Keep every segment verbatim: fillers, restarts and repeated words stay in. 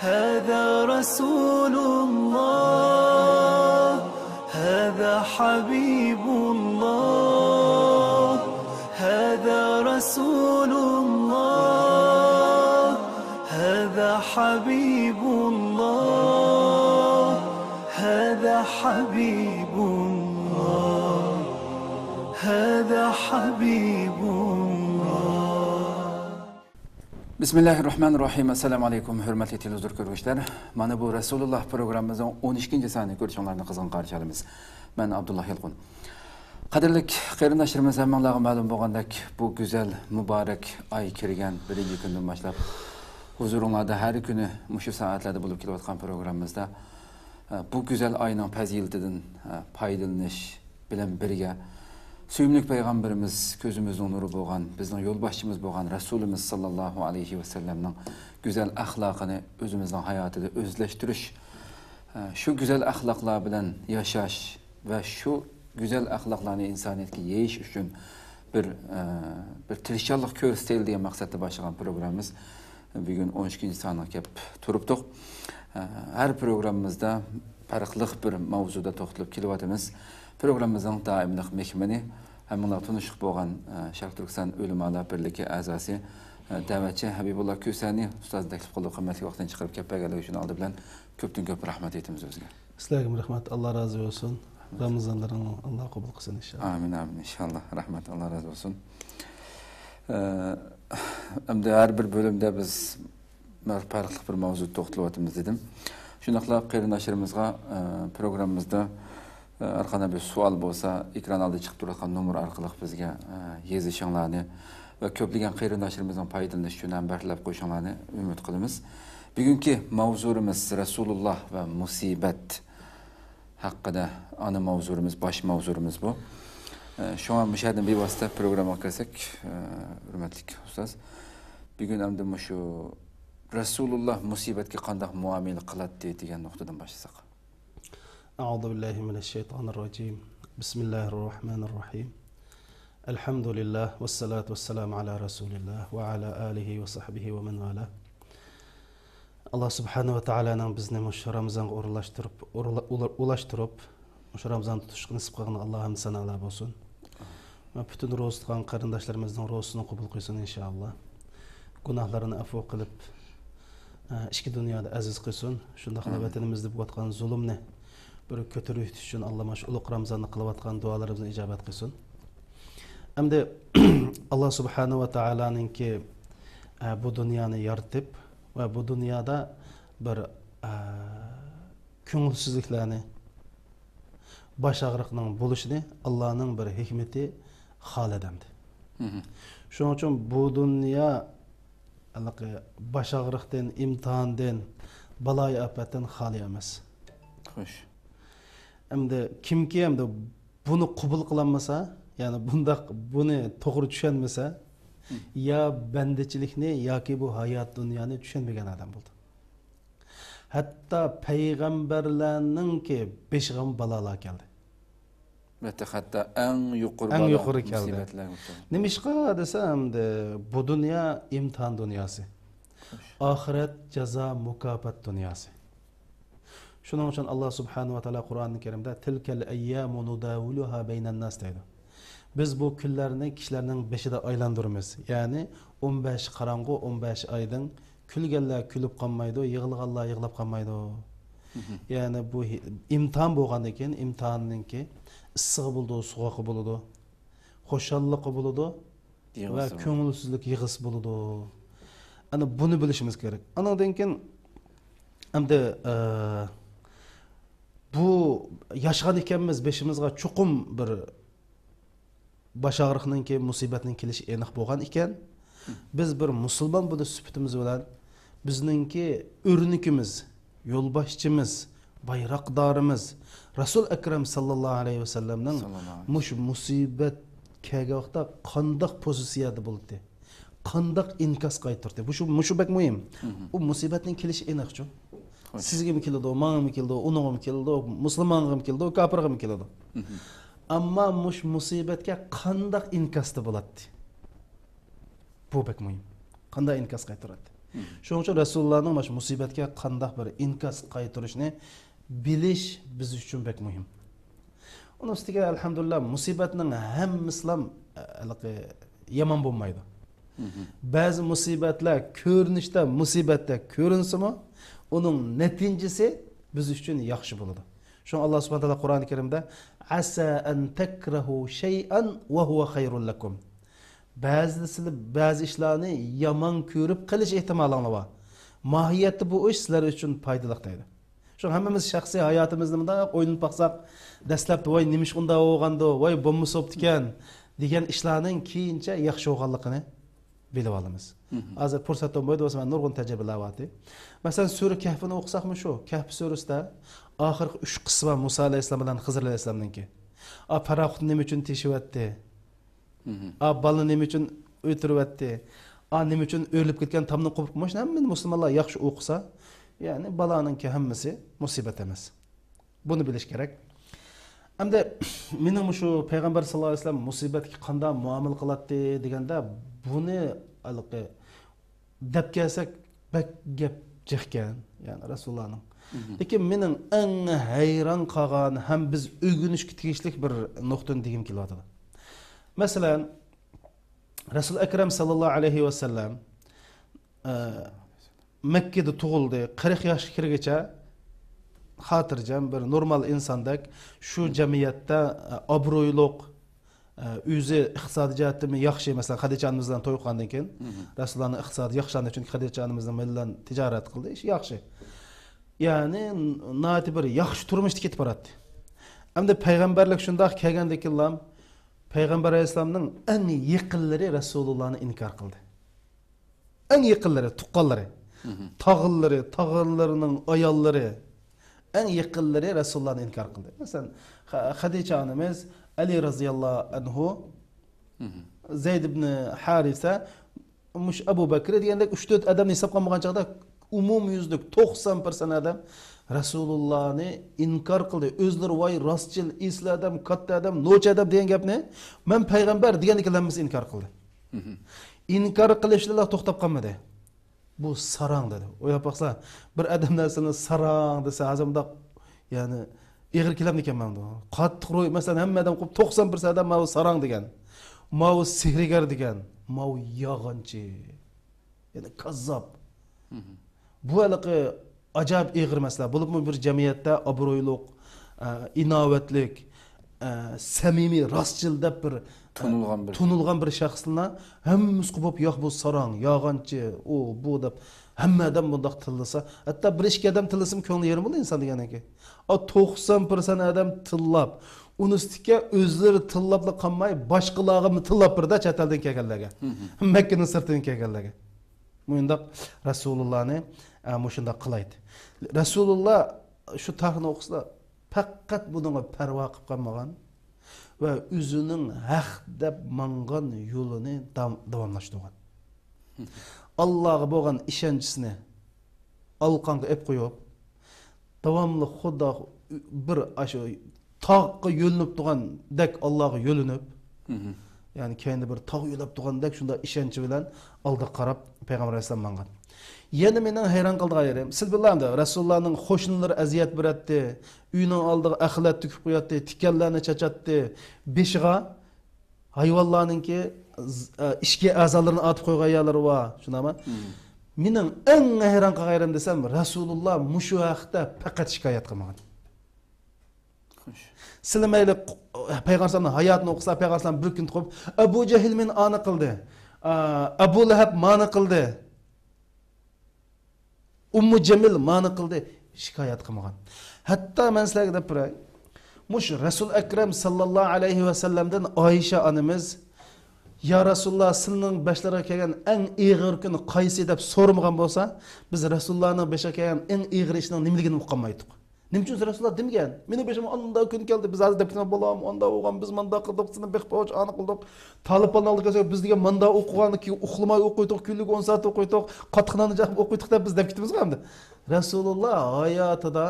هذا رسول الله، هذا حبيب الله، هذا رسول الله، هذا حبيب الله، هذا حبيب الله، هذا حبيب الله. بسم الله الرحمن الرحيم. السلام عليكم، ھۆرمەتلىك تېلېۋىزور كۆرگۈچىلەر. مانا بۇ رەسۇلۇللا پروگراممىمىزنىڭ ئون ئىككىنچى سانى كۆرۈشۈڭلارنى قىزغىن قارشى ئالىمىز. مەن ئابدۇللا يالقۇن. قەدىرلىك قېرىنداشلىرىمىز، ھەممىڭلارغا مەلۇم بولغاندەك، بۇ گۈزەل مۇبارەك ئاي كىرگەن بىرىنچى كۈندىن باشلاپ ھۇزۇرۇڭلاردا ھەر كۈنى مۇشۇ سائەتلەردە بولۇپ كېلىۋاتقان پروگراممىمىزدا، ئە، بۇ گۈزەل ئاينىڭ پەزىلىتىدىن، ئە، پايدىلىنىش بىلەن بىرگە، سۆيۈملۈك پەيغەمبىرىمىز، كۆزىمىزنىڭ نۇرى بولغان، بىزنىڭ يولباشچىمىز بولغان رەسۇلىمىز ساللاللاھۇ ئەلەيھى ۋەسەللەمنىڭ گۈزەل ئەخلاقىنى ئۆزىمىزنىڭ ھاياتىدا ئۆزلەشتۈرۈش، ئە، شۇ گۈزەل ئەخلاقلار بىلەن ياشاش ۋە شۇ گۈزەل ئەخلاقلارنى ئىنسانىيەتكە يېيىش ئۈچۈن بىر، ئە، بىر تىرىشچانلىق كۆرسىتەيلى دېگەن مەقسەتتە باشلىغان پروگراممىمىز بۈگۈن ئون ئىككىنچى سانغا كەپ تۇرۇپتۇق. ئە، ھەر پروگراممىمىزدا پەرقلىق بىر ماۋزۇدا توختىلىپ كېلىۋاتىمىز. پروگراممىمىزنىڭ دائىملىق مېھمىنى، ھەممىڭلار تونۇشلۇق بولغان، ئە، شەرقىي تۈركىستان ئۆلىمالار بىرلىكى ئەزاسى، ئە، دەۋەتچى ھەبىبۇللا كۆسەنى ئۇستازنى تەكلىپ قىلدۇق، قىممەتلىك ۋاقتىنى چىقىرىپ كەپ بەرگەنلىكى ئۈچۈن ئالدى بىلەن كۆپتىن كۆپ رەھمەت ئېيتىمىز ئۆزىگە. سىلەرگىمۇ رەھمەت، ئاللا رازى بولسۇن. رەھمەت. رامىزانلىرىڭنى ئاللا قوبۇل قىلسۇن ئىنشاللا. ئامىن، ئامىن، ئىنشاللا. رەھمەت، ئاللا رازى بولسۇن. ئە، ئەمدى ھەر بىر بۆلۈمدە بىز پەرقلىق بىر ماۋزۇدا توختىلىۋاتىمىز دېدىم. شۇنداقلا قېرىنداشلىرىمىزغا، ئە، پروگراممىمىزدا، ئە، ھەر قانداق بىر سوئال بولسا، ئېكران ئالدىدا چىقىپ تۇرۇۋاتقان نومۇر ئارقىلىق بىزگە، ئە، يېزىشىڭلارنى ۋە كۆپلىگەن قېرىنداشلىرىمىزنىڭ پايدىلىنىشى ئۈچۈن ھەمبەھىرلەپ قويۇشۇڭلارنى ئۈمىد قىلىمىز. بۈگۈنكى ماۋزۇمىز رەسۇلۇللا ۋە مۇسىبەت ھەققىدە ئانا ماۋزۇمىز، باش ماۋزۇمىز بۇ. ئە، شۇڭا مۇشۇ يەردىن بىۋاسىتە پروگراممىغا كىرسەك، ئە، ھۆرمەتلىك ئۇستاز، بۈگۈن ئەمدى مۇشۇ رەسۇلۇللا مۇسىبەتكە قانداق مۇئامىلە قىلاتتى دېگەن نۇقتىدىن باشلىساق. أعوذ بالله من الشيطان الرجيم. بسم الله الرحمن الرحيم. الحمد لله والصلاة والسلام على رسول الله وعلى آله وصحبه ومن والاه. ئاللا سۇبھانەھۇ ۋە تائالانىڭ بىزنى مۇشۇ رامىزانغا ئورۇنلاشتۇرۇپ، ئورۇنلا-، ئۇلا-، ئۇلاشتۇرۇپ، مۇشۇ رامىزان تۇتۇشقا نېسىپ قىلغىنىغا ئاللاھەمدۇ سانالار بولسۇن. ۋە پۈتۈن روزا تۇتقان قېرىنداشلىرىمىزنىڭ روزىسىنى قوبۇل قىلسۇن ئىنشائاللا. گۇناھلىرىنى ئەپۇ قىلىپ، ئە، ئىككى دۇنيادا ئەزىز قىلسۇن. شۇنداقلا ئامىن. ۋەتىنىمىزدە بولۇۋاتقان زۇلۇمنى بىر كۆتۈرۈۋېتىش ئۈچۈن ئاللا مۇشۇ ئۇلۇغ رامىزاندا قىلىۋاتقان دۇئالىرىمىزنى ئىجابەت قىلسۇن. ئەمدى ئاللا سۇبھانەھۇ ۋە تائالانىڭكى، ئە، بۇ دۇنيانى يارىتىپ ۋە بۇ دۇنيادا بىر، ئە، كۆڭۈلسىزلىكلەرنى، باش ئاغرىقنىڭ بولۇشىنى ئاللانىڭ بىر ھېكمىتى خالىدى ئەمدى. مھم. شۇنىڭ ئۈچۈن بۇ دۇنيا ھېلىقى باش ئاغرىقتىن، ئىمتىھاندىن، بالايىئاپەتتىن خالىي ئەمەس. خوش. ئەمدى كىمكى ئەمدى بۇنى قوبۇل قىلالمىسا، يەنى بۇنداق، بۇنى توغرا چۈشەنمىسە، مم. يا بەندىچىلىكنى ياكى بۇ ھايات دۇنيانى چۈشەنمىگەن ئادەم بولىدۇ. ھەتتا پەيغەمبەرلەرنىڭكى بېشىغىمۇ بالالار كەلدى. ھەتتا، ھەتتا ئەڭ يۇقىرى ئەڭ بالا يۇقىرى كەلدى. مۇسىبەتلەرگە ئۇچرىدى. نېمىشقا دېسە، ئەمدى بۇ دۇنيا ئىمتىھان دۇنياسى. خوش. ئاخىرەت جازا مۇكاپات دۇنياسى. شۇنىڭ ئۈچۈن ئاللا سۇبھانەھۇ ۋە تائالا قۇرئانى كەرىمدە، «تىلكەل ئەييامۇ نۇداۋىلۇھا بەينەنناس» دەيدۇ. بىز بۇ كۈنلەرنى كىشىلەرنىڭ بېشىدا ئايلاندۇرىمىز. يەنى ئون بەش قاراڭغۇ، ئون بەش ئايدىڭ، كۈلگەنلەر كۈلۈپ قالمايدۇ، يىغلىغانلار يىغلاپ قالمايدۇ. مھم. يەنى بۇ ھې-، ئىمتىھان بولغاندىن كېيىن، ئىمتىھاننىڭكى ئىسسىقى بولىدۇ، سوغۇقى بولىدۇ، خۇشاللىقى بولىدۇ ۋە يىغلىسى بولىدۇ. كۆڭۈلسىزلىك يىغىسى بولىدۇ. ئەنە بۇنى بىلىشىمىز كېرەك. ئانىڭدىن كېيىن ئەمدى، ئە، بۇ ياشىغان ئىكەنمىز، بېشىمىزغا چوقۇم بىر باش ئاغرىقنىڭكى، مۇسىبەتنىڭ كېلىشى ئېنىق بولغان ئىكەن، بىز بىر مۇسۇلمان بولۇش سۈپىتىمىز بىلەن بىزنىڭكى ئۆرنىكىمىز، يولباشچىمىز، بايراقدارىمىز رەسۇل ئەكرەم ساللاللاھۇ ئەلەيھى ۋەسەللەمنىڭ ساللاللاھۇ ئەلەيھى ۋەسەللەم. مۇشۇ مۇسىبەت كەلگەن ۋاقىتتا قانداق پوزىتسىيەدە بولدى؟ قانداق ئىنكاس قايتۇردى؟ مۇشۇ، مۇشۇ بەك مۇھىم. مھم. ئۇ مۇسىبەتنىڭ كېلىشى ئېنىقچۇ. خوش. سىزگىمۇ كېلىدۇ، ماڭىمۇ كېلىدۇ، ئۇنىڭغىمۇ كېلىدۇ، مۇسۇلمانغىمۇ كېلىدۇ، كاپىرغىمۇ كېلىدۇ. مھم. ئەمما مۇشۇ مۇسىبەتكە قانداق ئىنكاستا بولاتتى؟ بۇ بەك مۇھىم. قانداق ئىنكاس قايتۇراتتى؟ شۇنىڭ ئۈچۈن رەسۇلۇللانىڭ مانا شۇ مۇسىبەتكە قانداق بىر ئىنكاس قايتۇرۇشنى بىلىش بىز ئۈچۈن بەك مۇھىم. ئۇنىڭ ئۈستىگە، ئەلھەمدۇلىللا، مۇسىبەتنىڭ ھەممىسىلام، ئە، ھېلىقى يامان بولمايدۇ. بەزى مۇسىبەتلەر كۆرۈنۈشتە مۇسىبەتتەك كۆرۈنسىمۇ، ئۇنىڭ نەتىجىسى بىز ئۈچۈن ياخشى بولىدۇ. شۇڭا ئاللا سۇبھانەھۇ ۋە تائالا قۇرئانى كەرىمدە، «ئەسسا ئەن تەكرەھۇ شەيئەن ۋە ھۇۋە خەيرۇن لەكۇم.» بەزىدە سىلەر بەزى ئىشلارنى يامان كۆرۈپ قېلىش ئېھتىمالىڭلار بار. ماھىيەتتە بۇ ئىش سىلەر ئۈچۈن پايدىلىق دەيدۇ. شۇ ھەممىمىز شەخسىي ھاياتىمىزنى مۇنداق ئويلىنىپ باقساق، دەسلەپتە، «ۋاي، نېمىشقا ئۇنداق بولغاندۇ؟ ۋاي، بولمىسا بوپتىكەن» دېگەن ئىشلارنىڭ كېيىنچە ياخشى بولغانلىقىنى بىلىۋالىمىز. ھازىر پۇرسەت بولمايدۇ، بولسا مەن نۇرغۇن تەجرىبىلەر بارتى. مەسىلەن، سۈرە كەھپىنى ئوقۇساقمۇ شۇ، كەھپ سۈرىسىدە ئاخىرقى ئۈچ قىسسا بار، مۇسا ئەلەيھىسسالام بىلەن خىزىر ئەلەيھىسسالامنىڭكى. ئا، پاراخوتنى نېمە ئۈچۈن تېشىۋەتتى؟ ئا، بالىنى نېمە ئۈچۈن ئۆلتۈرۈۋەتتى؟ ئا، نېمە ئۈچۈن ئۆرۈلۈپ كەتكەن تامنى قوپۇرۇپ، مۇشۇنى ھەممىنى مۇسۇلمانلار ياخشى ئوقۇسا، يەنى بالانىڭكى ھەممىسى مۇسىبەت ئەمەس. بۇنى بىلىش كېرەك. ئەمدى مېنىڭ مۇشۇ پەيغەمبەر ساللاللاھۇ ئەلەيھى ۋەسەللەم مۇسىبەتكە قانداق مۇئامىلە قىلاتتى دېگەندە، بۇنى ھېلىقى دەپ كەلسەك بەك گەپ جىقكەن، يەنى رەسۇلۇللانىڭ. لېكىن مېنىڭ ئەڭ ھەيران قالغان ھەم بىز ئۆگىنىشكە تېگىشلىك بىر نۇقتىنى دېگۈم كېلىۋاتىدۇ. مەسىلەن، رەسۇل ئەكرەم ساللاللاھۇ ئەلەيھى ۋەسەللەم، ئە، مەككىدە تۇغۇلدى، قىرىق ياشقا كىرگىچە خاتىرجەم بىر نورمال ئىنساندەك شۇ جەمئىيەتتە، ئە، ئابرۇيلۇق، ئە، ئۆزى ئىقتىسادىي جەھەتتىمۇ ياخشى، مەسىلەن، خەدىچە ئانىمىز بىلەن توي قىلغاندىن كېيىن رەسۇلۇللانىڭ ئىقتىسادى ياخشىلاندى، چۈنكى خەدىچە ئانىمىز بىلەن تىجارەت قىلدى، ئىشى ياخشى. يەنى ناھايىتى بىر ياخشى تۇرمۇشتا كېتىپ باراتتى. ئەمدى پەيغەمبەرلىك شۇنداق كەلگەندىن كېيىنلا پەيغەمبەر ئەلەيھىسسالامنىڭ ئەڭ يېقىنلىرى رەسۇلۇللانى ئىنكار قىلدى. ئەڭ يېقىنلىرى، تۇغقانلىرى، تاغىلىرى، تاغىلىرىنىڭ ئاياللىرى، ئەڭ يېقىنلىرى رەسۇلۇللانى ئىنكار قىلدى. مەسىلەن، خە-، خەدىچە ئانىمىز، ئەلى رەزىياللاھۇ ئەنھۇ، زەيد ئىبنى ھارىسە، مۇشۇ ئەبۇ بەكرى دېگەندەك ئۈچ تۆت ئادەمنى ھېسابقا ئالمىغان چاغدا، ئومۇميۈزلۈك توقسان پىرسەنت ئادەم رەسۇلۇللانى ئىنكار قىلدى. ئۆزلىرى، ۋاي، راستچىل، ئېسىل ئادەم، كاتتا ئادەم، نوچى ئادەم دېگەن گەپنى، مەن پەيغەمبەر دېگەندىكىن ھەممىسى ئىنكار قىلدى. ئىنكار قىلىشلىرىلا توختاپ قالمىدى. بۇ ساراڭ دېدى. ئويلاپ باقسا، بىر ئادەم نەرسىنى ساراڭ دېسە، ھازىر مۇنداق، يەنى، ئېغىر كېلەمدىكەن ماڭا. قاتتىق روھى، مەسىلەن، ھەممە ئادەم قوپۇپ، توقسان پىرسەنت ئادەم ماۋۇ ساراڭ دېگەن. ماۋۇ سېھىرگەر دېگەن. ماۋۇ يالغانچى. يەنى كاززاپ. بۇ ھېلىقى ئاجايىپ ئېغىر مەسىلە. بولۇپمۇ بىر جەمئىيەتتە ئابرۇيلۇق، ئە، ئىناۋەتلىك، ئە، سەمىمىي، راستچىل دەپ بىر، ئە، تونۇلغان بىر، تونۇلغان بىر شەخسنى ھەممىسى قوپۇپ، ياق، بۇ ساراڭ، يالغانچى، ئۇ، بۇ دەپ ھەممە ئادەم بۇنداق تىللىسا، ھەتتا بىر ئىككى ئادەم تىللىسىمۇ كۆڭلى يېرىم بولىدۇ ئىنسان دېگەنكى. ئا، توقسان پىرسەنت ئادەم تىللاپ، ئۇنىڭ ئۈستىگە ئۆزلىرى تىللاپلا قالماي، باشقىلارغىمۇ تىللاپ بېرىدۇ چەت ئەلدىن كەلگەنلەرگە. مەككىنىڭ سىرتىدىن كەلگەنلەرگە. مۇشۇنداق رەسۇلۇللانى، ئە، مۇشۇنداق قىلايتتى. رەسۇلۇللا شۇ تارىخنى ئوقۇسىلا، پەقەت بۇنىڭغا پەرۋا قىلىپ قالمىغان ۋە ئۆزىنىڭ ھەق دەپ ماڭغان يولىنى داۋام-، داۋاملاشتۇرغان. ئاللاغا بولغان ئىشەنچىسىنى ئالىقانغا ئېلىپ قويۇپ، داۋاملىق خۇدا بىر ئاشۇ تاغقا يۆلىنىپ تۇرغاندەك ئاللاغا يۆلىنىپ، يەنى كەينىدە بىر تاغ يۆلەپ تۇرغاندەك شۇنداق ئىشەنچى بىلەن ئالدىغا قاراپ پەيغەمبەر ئەلەيھىسسالام ماڭغان. يەنە مېنىڭ ھەيران قالىدىغان يېرىم، سىز بىلەمدۇ، رەسۇلۇللانىڭ قوشنىلىرى ئەزىيەت بېرەتتى، ئۆينىڭ ئالدىغا ئەخلەت تۆكۈپ قوياتتى، تىكەنلەرنى چاچاتتى، بېشىغا ھايۋانلارنىڭكى ز-، ئە، ئىچكى ئەزالىرىنى ئارتىپ قويغان يەرلىرى بار، شۇنداقمۇ؟ مېنىڭ ئەڭ ھەيران قالغان يېرىم دېسەم، رەسۇلۇللا مۇشۇ ھەقتە پەقەت شىكايەت قىلمىغان. خوش. سىلى مەيلى، پەيغەمبەر ئەلەيھىسسالامنىڭ ھاياتىنى ئوقۇسا، پەيغەمبەر ئەلەيھىسسالام بىر كۈن تۇرۇپ، ئەبۇ جەھىل مېنى ئانى قىلدى، ئا، ئەبۇ لەھەب مانى قىلدى، ئۇممۇ جەمىل مانى قىلدى، شىكايەت قىلمىغان. ھەتتا مەن سىلەرگە دەپ بېرەي، مۇشۇ رەسۇل ئەكرەم ساللاللاھۇ ئەلەيھى ۋەسەللەمدىن ئائىشە ئانىمىز، يا رەسۇلۇللا، سىلىنىڭ بېشىڭىزغا كەلگەن ئەڭ ئېغىر كۈن قايسى دەپ سورىمىغان بولسا، بىز رەسۇلۇللانىڭ بېشىغا كەلگەن ئەڭ ئېغىر ئىشنىڭ نېمىلىكىنى ئۇقالمايتتۇق. نېمە ئۈچۈن رەسۇلۇللا دېمىگەن؟ مېنىڭ بېشىمغا ئانداق كۈن كەلدى، بىز ھازىر دەپ كېتىمىز، بالام، ئانداق بولغان، بىز مانداق قىلدۇق، سېنى بېقىپ باققۇچە ئانا قىلدۇق. تالىپلارنىڭ ئالدىغا كەلسەك، بىز دېگەن ماندا ئوقۇغان، كېيىن ئۇخلىماي ئوقۇيتتۇق، كۈنلۈكى ئون سائەت ئوقۇيتتۇق، قاتتىق ناننى چاقىپ ئوقۇيتتۇق دەپ بىز دەپ كېتىمىزغۇ ئەمدى. رەسۇلۇللا ھاياتىدا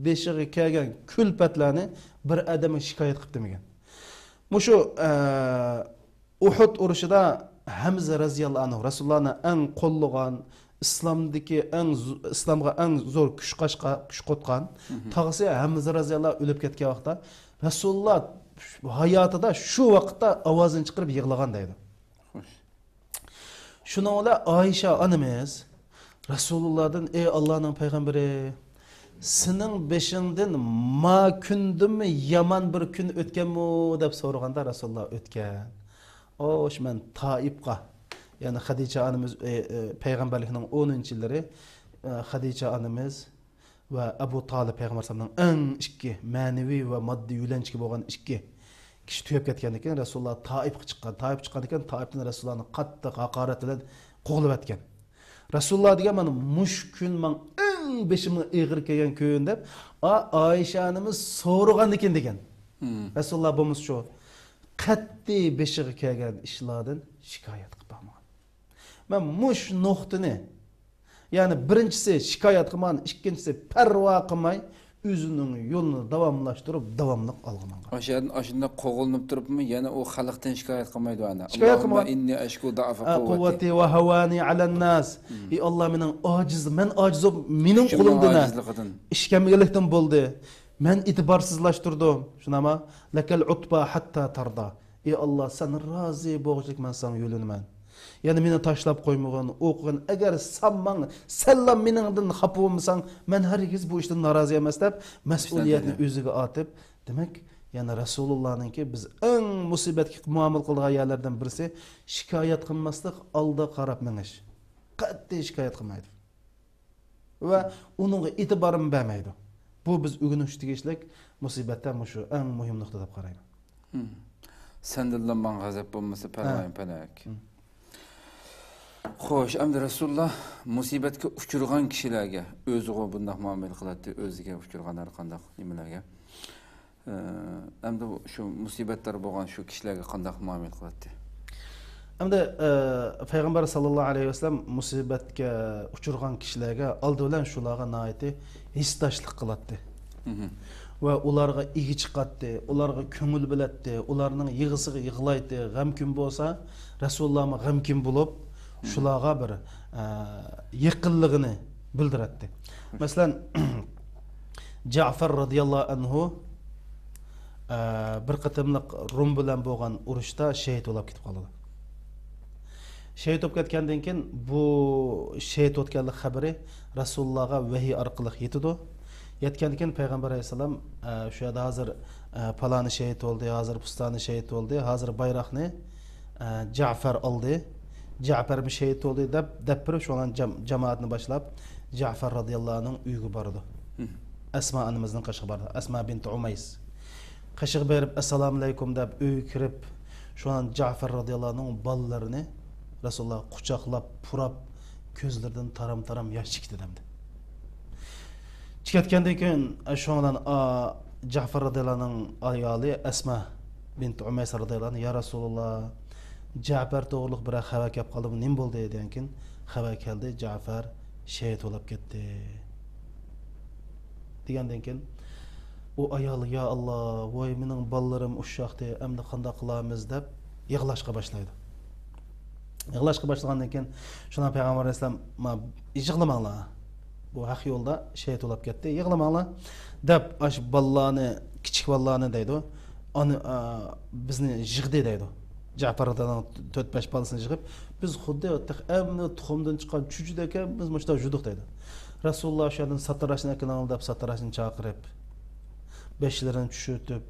بېشىغا كەلگەن كۈلپەتلەرنى بىر ئادەمگە شىكايەت قىلىپ دېمىگەن. مۇشۇ، ئە، ئۇھۇد ئۇرۇشىدا ھەمزە رەزىياللاھۇ ئەنھۇ رەسۇلۇللانى ئەڭ قوللىغان، ئىسلامدىكى ئەڭ ز-، ئىسلامغا ئەڭ زور كۈچ قاشقا-، كۈچ قوتقان تاغىسى ھەمزە رەزىياللاھۇ ئۆلۈپ كەتكەن ۋاقىتتا، رەسۇلۇللا ھاياتىدا شۇ ۋاقىتتا ئاۋازىنى چىقىرىپ يىغلىغان دەيدۇ. خوش. شۇنىڭ بىلەن ئائىشە ئانىمىز رەسۇلۇللادىن: «ئەي ئاللانىڭ پەيغەمبىرى، سېنىڭ بېشىڭدىن ما كۈندىنمۇ يامان بىر كۈن ئۆتكەنمۇ؟» دەپ سورىغاندا، رەسۇلۇللا: «ئۆتكەن. ئوش، مەن تائىپقا»، يەنى خەدىچە ئانىمىز، ئى، ئى، پەيغەمبەرلىكنىڭ ئونىنچى يىللىرى، ئى، خەدىچە ئانىمىز ۋە ئەبۇ تالىپ، پەيغەمبەر ئەلەيھىسسالامنىڭ ئەڭ ئىككى مەنىۋى ۋە ماددىي يۆلەنچۈكى بولغان ئىككى كىشى تۈگەپ كەتكەندىن كېيىن، رەسۇلۇللا تائىپقا چىققان. تائىپقا چىققاندىن كېيىن تائىپتىن رەسۇلۇللانى قاتتىق ھاقارەت بىلەن قوغلىۋەتكەن. رەسۇلۇللا دېگەن: «مانا مۇشۇ كۈن ماڭا ئەڭ بېشىمغا ئېغىر كەلگەن كۈن» دەپ، ئا-، ئائىشە ئانىمىز سورىغاندىن كېيىن دېگەن. رەسۇلۇللا بولمىسا شۇ قەتئىي بېشىغا كەلگەن ئىشلاردىن شىكايەت قىلىپ باقمىغان. مەن مۇشۇ نۇقتىنى، يەنى بىرىنچىسى شىكايەت قىلمىغان، ئىككىنچىسى پەرۋا قىلماي، ئۆزىنىڭ يولىنى داۋاملاشتۇرۇپ، داۋاملىق ئالغا ماڭغان. ئاشۇ يەردىن، ئاشۇنداق قوغلىنىپ تۇرۇپمۇ يەنە ئۇ خەلقتىن شىكايەت قىلمايدۇ ئەنە. شىكايەت قىلمىغان. ئىننى ئەشكۇ دەئفە قۇۋۋەتى ۋە ھاۋانى ئەلەنناس. ئى ئاللا، مېنىڭ ئاجىز، مەن ئاجىز بولۇپ، مېنىڭ قولۇمدىن، ئىش كەلمىگەنلىكتىن بولدى. مەن ئېتىبارسىزلاشتۇردۇم. شۇنداقمۇ؟ لەكەل ئۇتبا ھەتتا تاردا. ئى ئاللا، سەن رازى بولغۇچىلىك مەن ساڭا يۆلىنىمەن. يەنى مېنى تاشلاپ قويمىغىن، ئوقۇغىن. ئەگەر سەن ماڭ-، سەنلا مېنىڭدىن خاپا بولمىساڭ، مەن ھەرگىز بۇ ئىشتىن نارازى ئەمەس دەپ، مەسئۇلىيەتنى ئۆزىگە ئارتىپ، دېمەك، يەنى رەسۇلۇللانىڭكى بىز ئەڭ مۇسىبەتكە مۇئامىلە قىلىدىغان يەرلەردىن بىرسى، شىكايەت قىلماسلىق، ئالدىغا قاراپ مېڭىش. قەتئىي شىكايەت قىلمايدۇ. ۋە ئۇنىڭغا ئېتىبارمۇ بەرمەيدۇ. بۇ بىز ئۆگىنىش تېگىشلىك مۇسىبەتتە مۇشۇ ئەڭ مۇھىم نۇقتا دەپ قارايمەن. ھىم. سەندىنلا ماڭا غەزەپ بولمىسا، پەرۋايىم پەلەك. ھىم. خوش، ئەمدى رەسۇلۇللا مۇسىبەتكە ئۇچرىغان كىشىلەرگە، ئۆزىغۇ بۇنداق مۇئامىلە قىلاتتى، ئۆزىگە ئۇچرىغان ھەر قانداق نېمىلەرگە. ئە، ئەمدى شۇ مۇسىبەتلەر بولغان شۇ كىشىلەرگە قانداق مۇئامىلە قىلاتتى؟ ئەمدى، ئە، پەيغەمبەر ساللاللاھۇ ئەلەيھى ۋەسەللەم مۇسىبەتكە ئۇچرىغان كىشىلەرگە ئالدى بىلەن شۇلارغا ناھايىتى ھېسداشلىق قىلاتتى. ھىم. ۋە ئۇلارغا ئىگە چىقاتتى، ئۇلارغا كۆڭۈل بۆلەتتى، ئۇلارنىڭ يىغىسىغا يىغلايتتى، غەمكىن بولسا، رەسۇلۇللامۇ غەمكىن بولۇپ، شۇلارغا بىر، ئە، يېقىنلىقىنى بىلدۈرەتتى. مەسىلەن، جەفەر رازىياللاھۇ ئەنھۇ، ئە، بىر قېتىملىق روم بىلەن بولغان ئۇرۇشتا شېھىت بولاپ كېتىپ قالىدۇ. شېھىت بولۇپ كەتكەندىن كېيىن، بۇ شېھىت بولۇپ كەتكەنلىك خەۋىرى رەسۇلۇللاغا ۋەھىي ئارقىلىق يېتىدۇ. يەتكەندىن كېيىن پەيغەمبەر ئەلەيھىسسالام، ئە، شۇ يەردە ھازىر، ئە، پالانى شېھىت بولدى، ھازىر پۇستانى شېھىت بولدى، ھازىر بايراقنى، ئە، جەفەر ئالدى، جەفەرمۇ شېھىت بولدى دەپ، دەپ بېرىپ، شۇ جام-، جامائەتنى باشلاپ، جەفەر رازىياللاھۇنىڭ ئۆيىگە بارىدۇ. ئەسما ئانىمىزنىڭ قېشىغا بارىدۇ. ئەسما بىنت ئۇمەيس. قېشىغا بېرىپ، «ئەسسالامۇئەلەيكۇم» دەپ ئۆيگە كىرىپ، شۇڭا جەفەر رازىياللاھۇنىڭ بالىلىرىنى رەسۇلۇللا قۇچاقلاپ، پۇراپ، كۆزلىرىدىن تارام-تارام ياش چىقتى دەمدى. چىقىۋەتكەندىن كېيىن، شۇڭا، ئا، جەفەر رازىياللاھۇنىڭ ئايالى ئەسما بىنت ئۇمەيس رازىياللاھۇ ئەنھا: «يا رەسۇلۇللا، جەفەر توغرۇلۇق بىرەر خەۋەر كەپ قالدىمۇ، نېمە بولدى؟» دېگەنكىن، خەۋەر كەلدى، جەفەر شېھىت بولۇپ كەتتى. دېگەندىن كېيىن، ئۇ ئايال: «يا ئاللا، ۋاي، مېنىڭ بالىلىرىم ئۇششاقتى، ئەمدى قانداق قىلارمىز؟» دەپ يىغلاشقا باشلايدۇ. يىغلاشقا باشلىغاندىن كېيىن، شۇنىڭ پەيغەمبەر ئەلەيھىسسالام: «ما، يىغلىماڭلار. بۇ ھەق يولدا شېھىت بولاپ كەتتى، يىغلىماڭلار» دەپ، ئاشۇ بالىلارنى، كىچىك بالىلارنى دەيدۇ، ئانا، ئا، بىزنى يىغدى دەيدۇ. جەپەر رازىياللاھۇنىڭ تۆت-بەش بالىسىنى يىغىپ، «بىز خۇددى تېخى ئەمدى تۇخۇمدىن چىققان چۈجىدەكەن، بىز مۇشۇنداق يۈردۇق» دەيدۇ. رەسۇلۇللا شۇ يەردىن ساتىراشنى ئەكېلىڭلار دەپ، ساتىراشنى چاقىرىپ، بېشلىرىنى چۈشۈرتۈپ،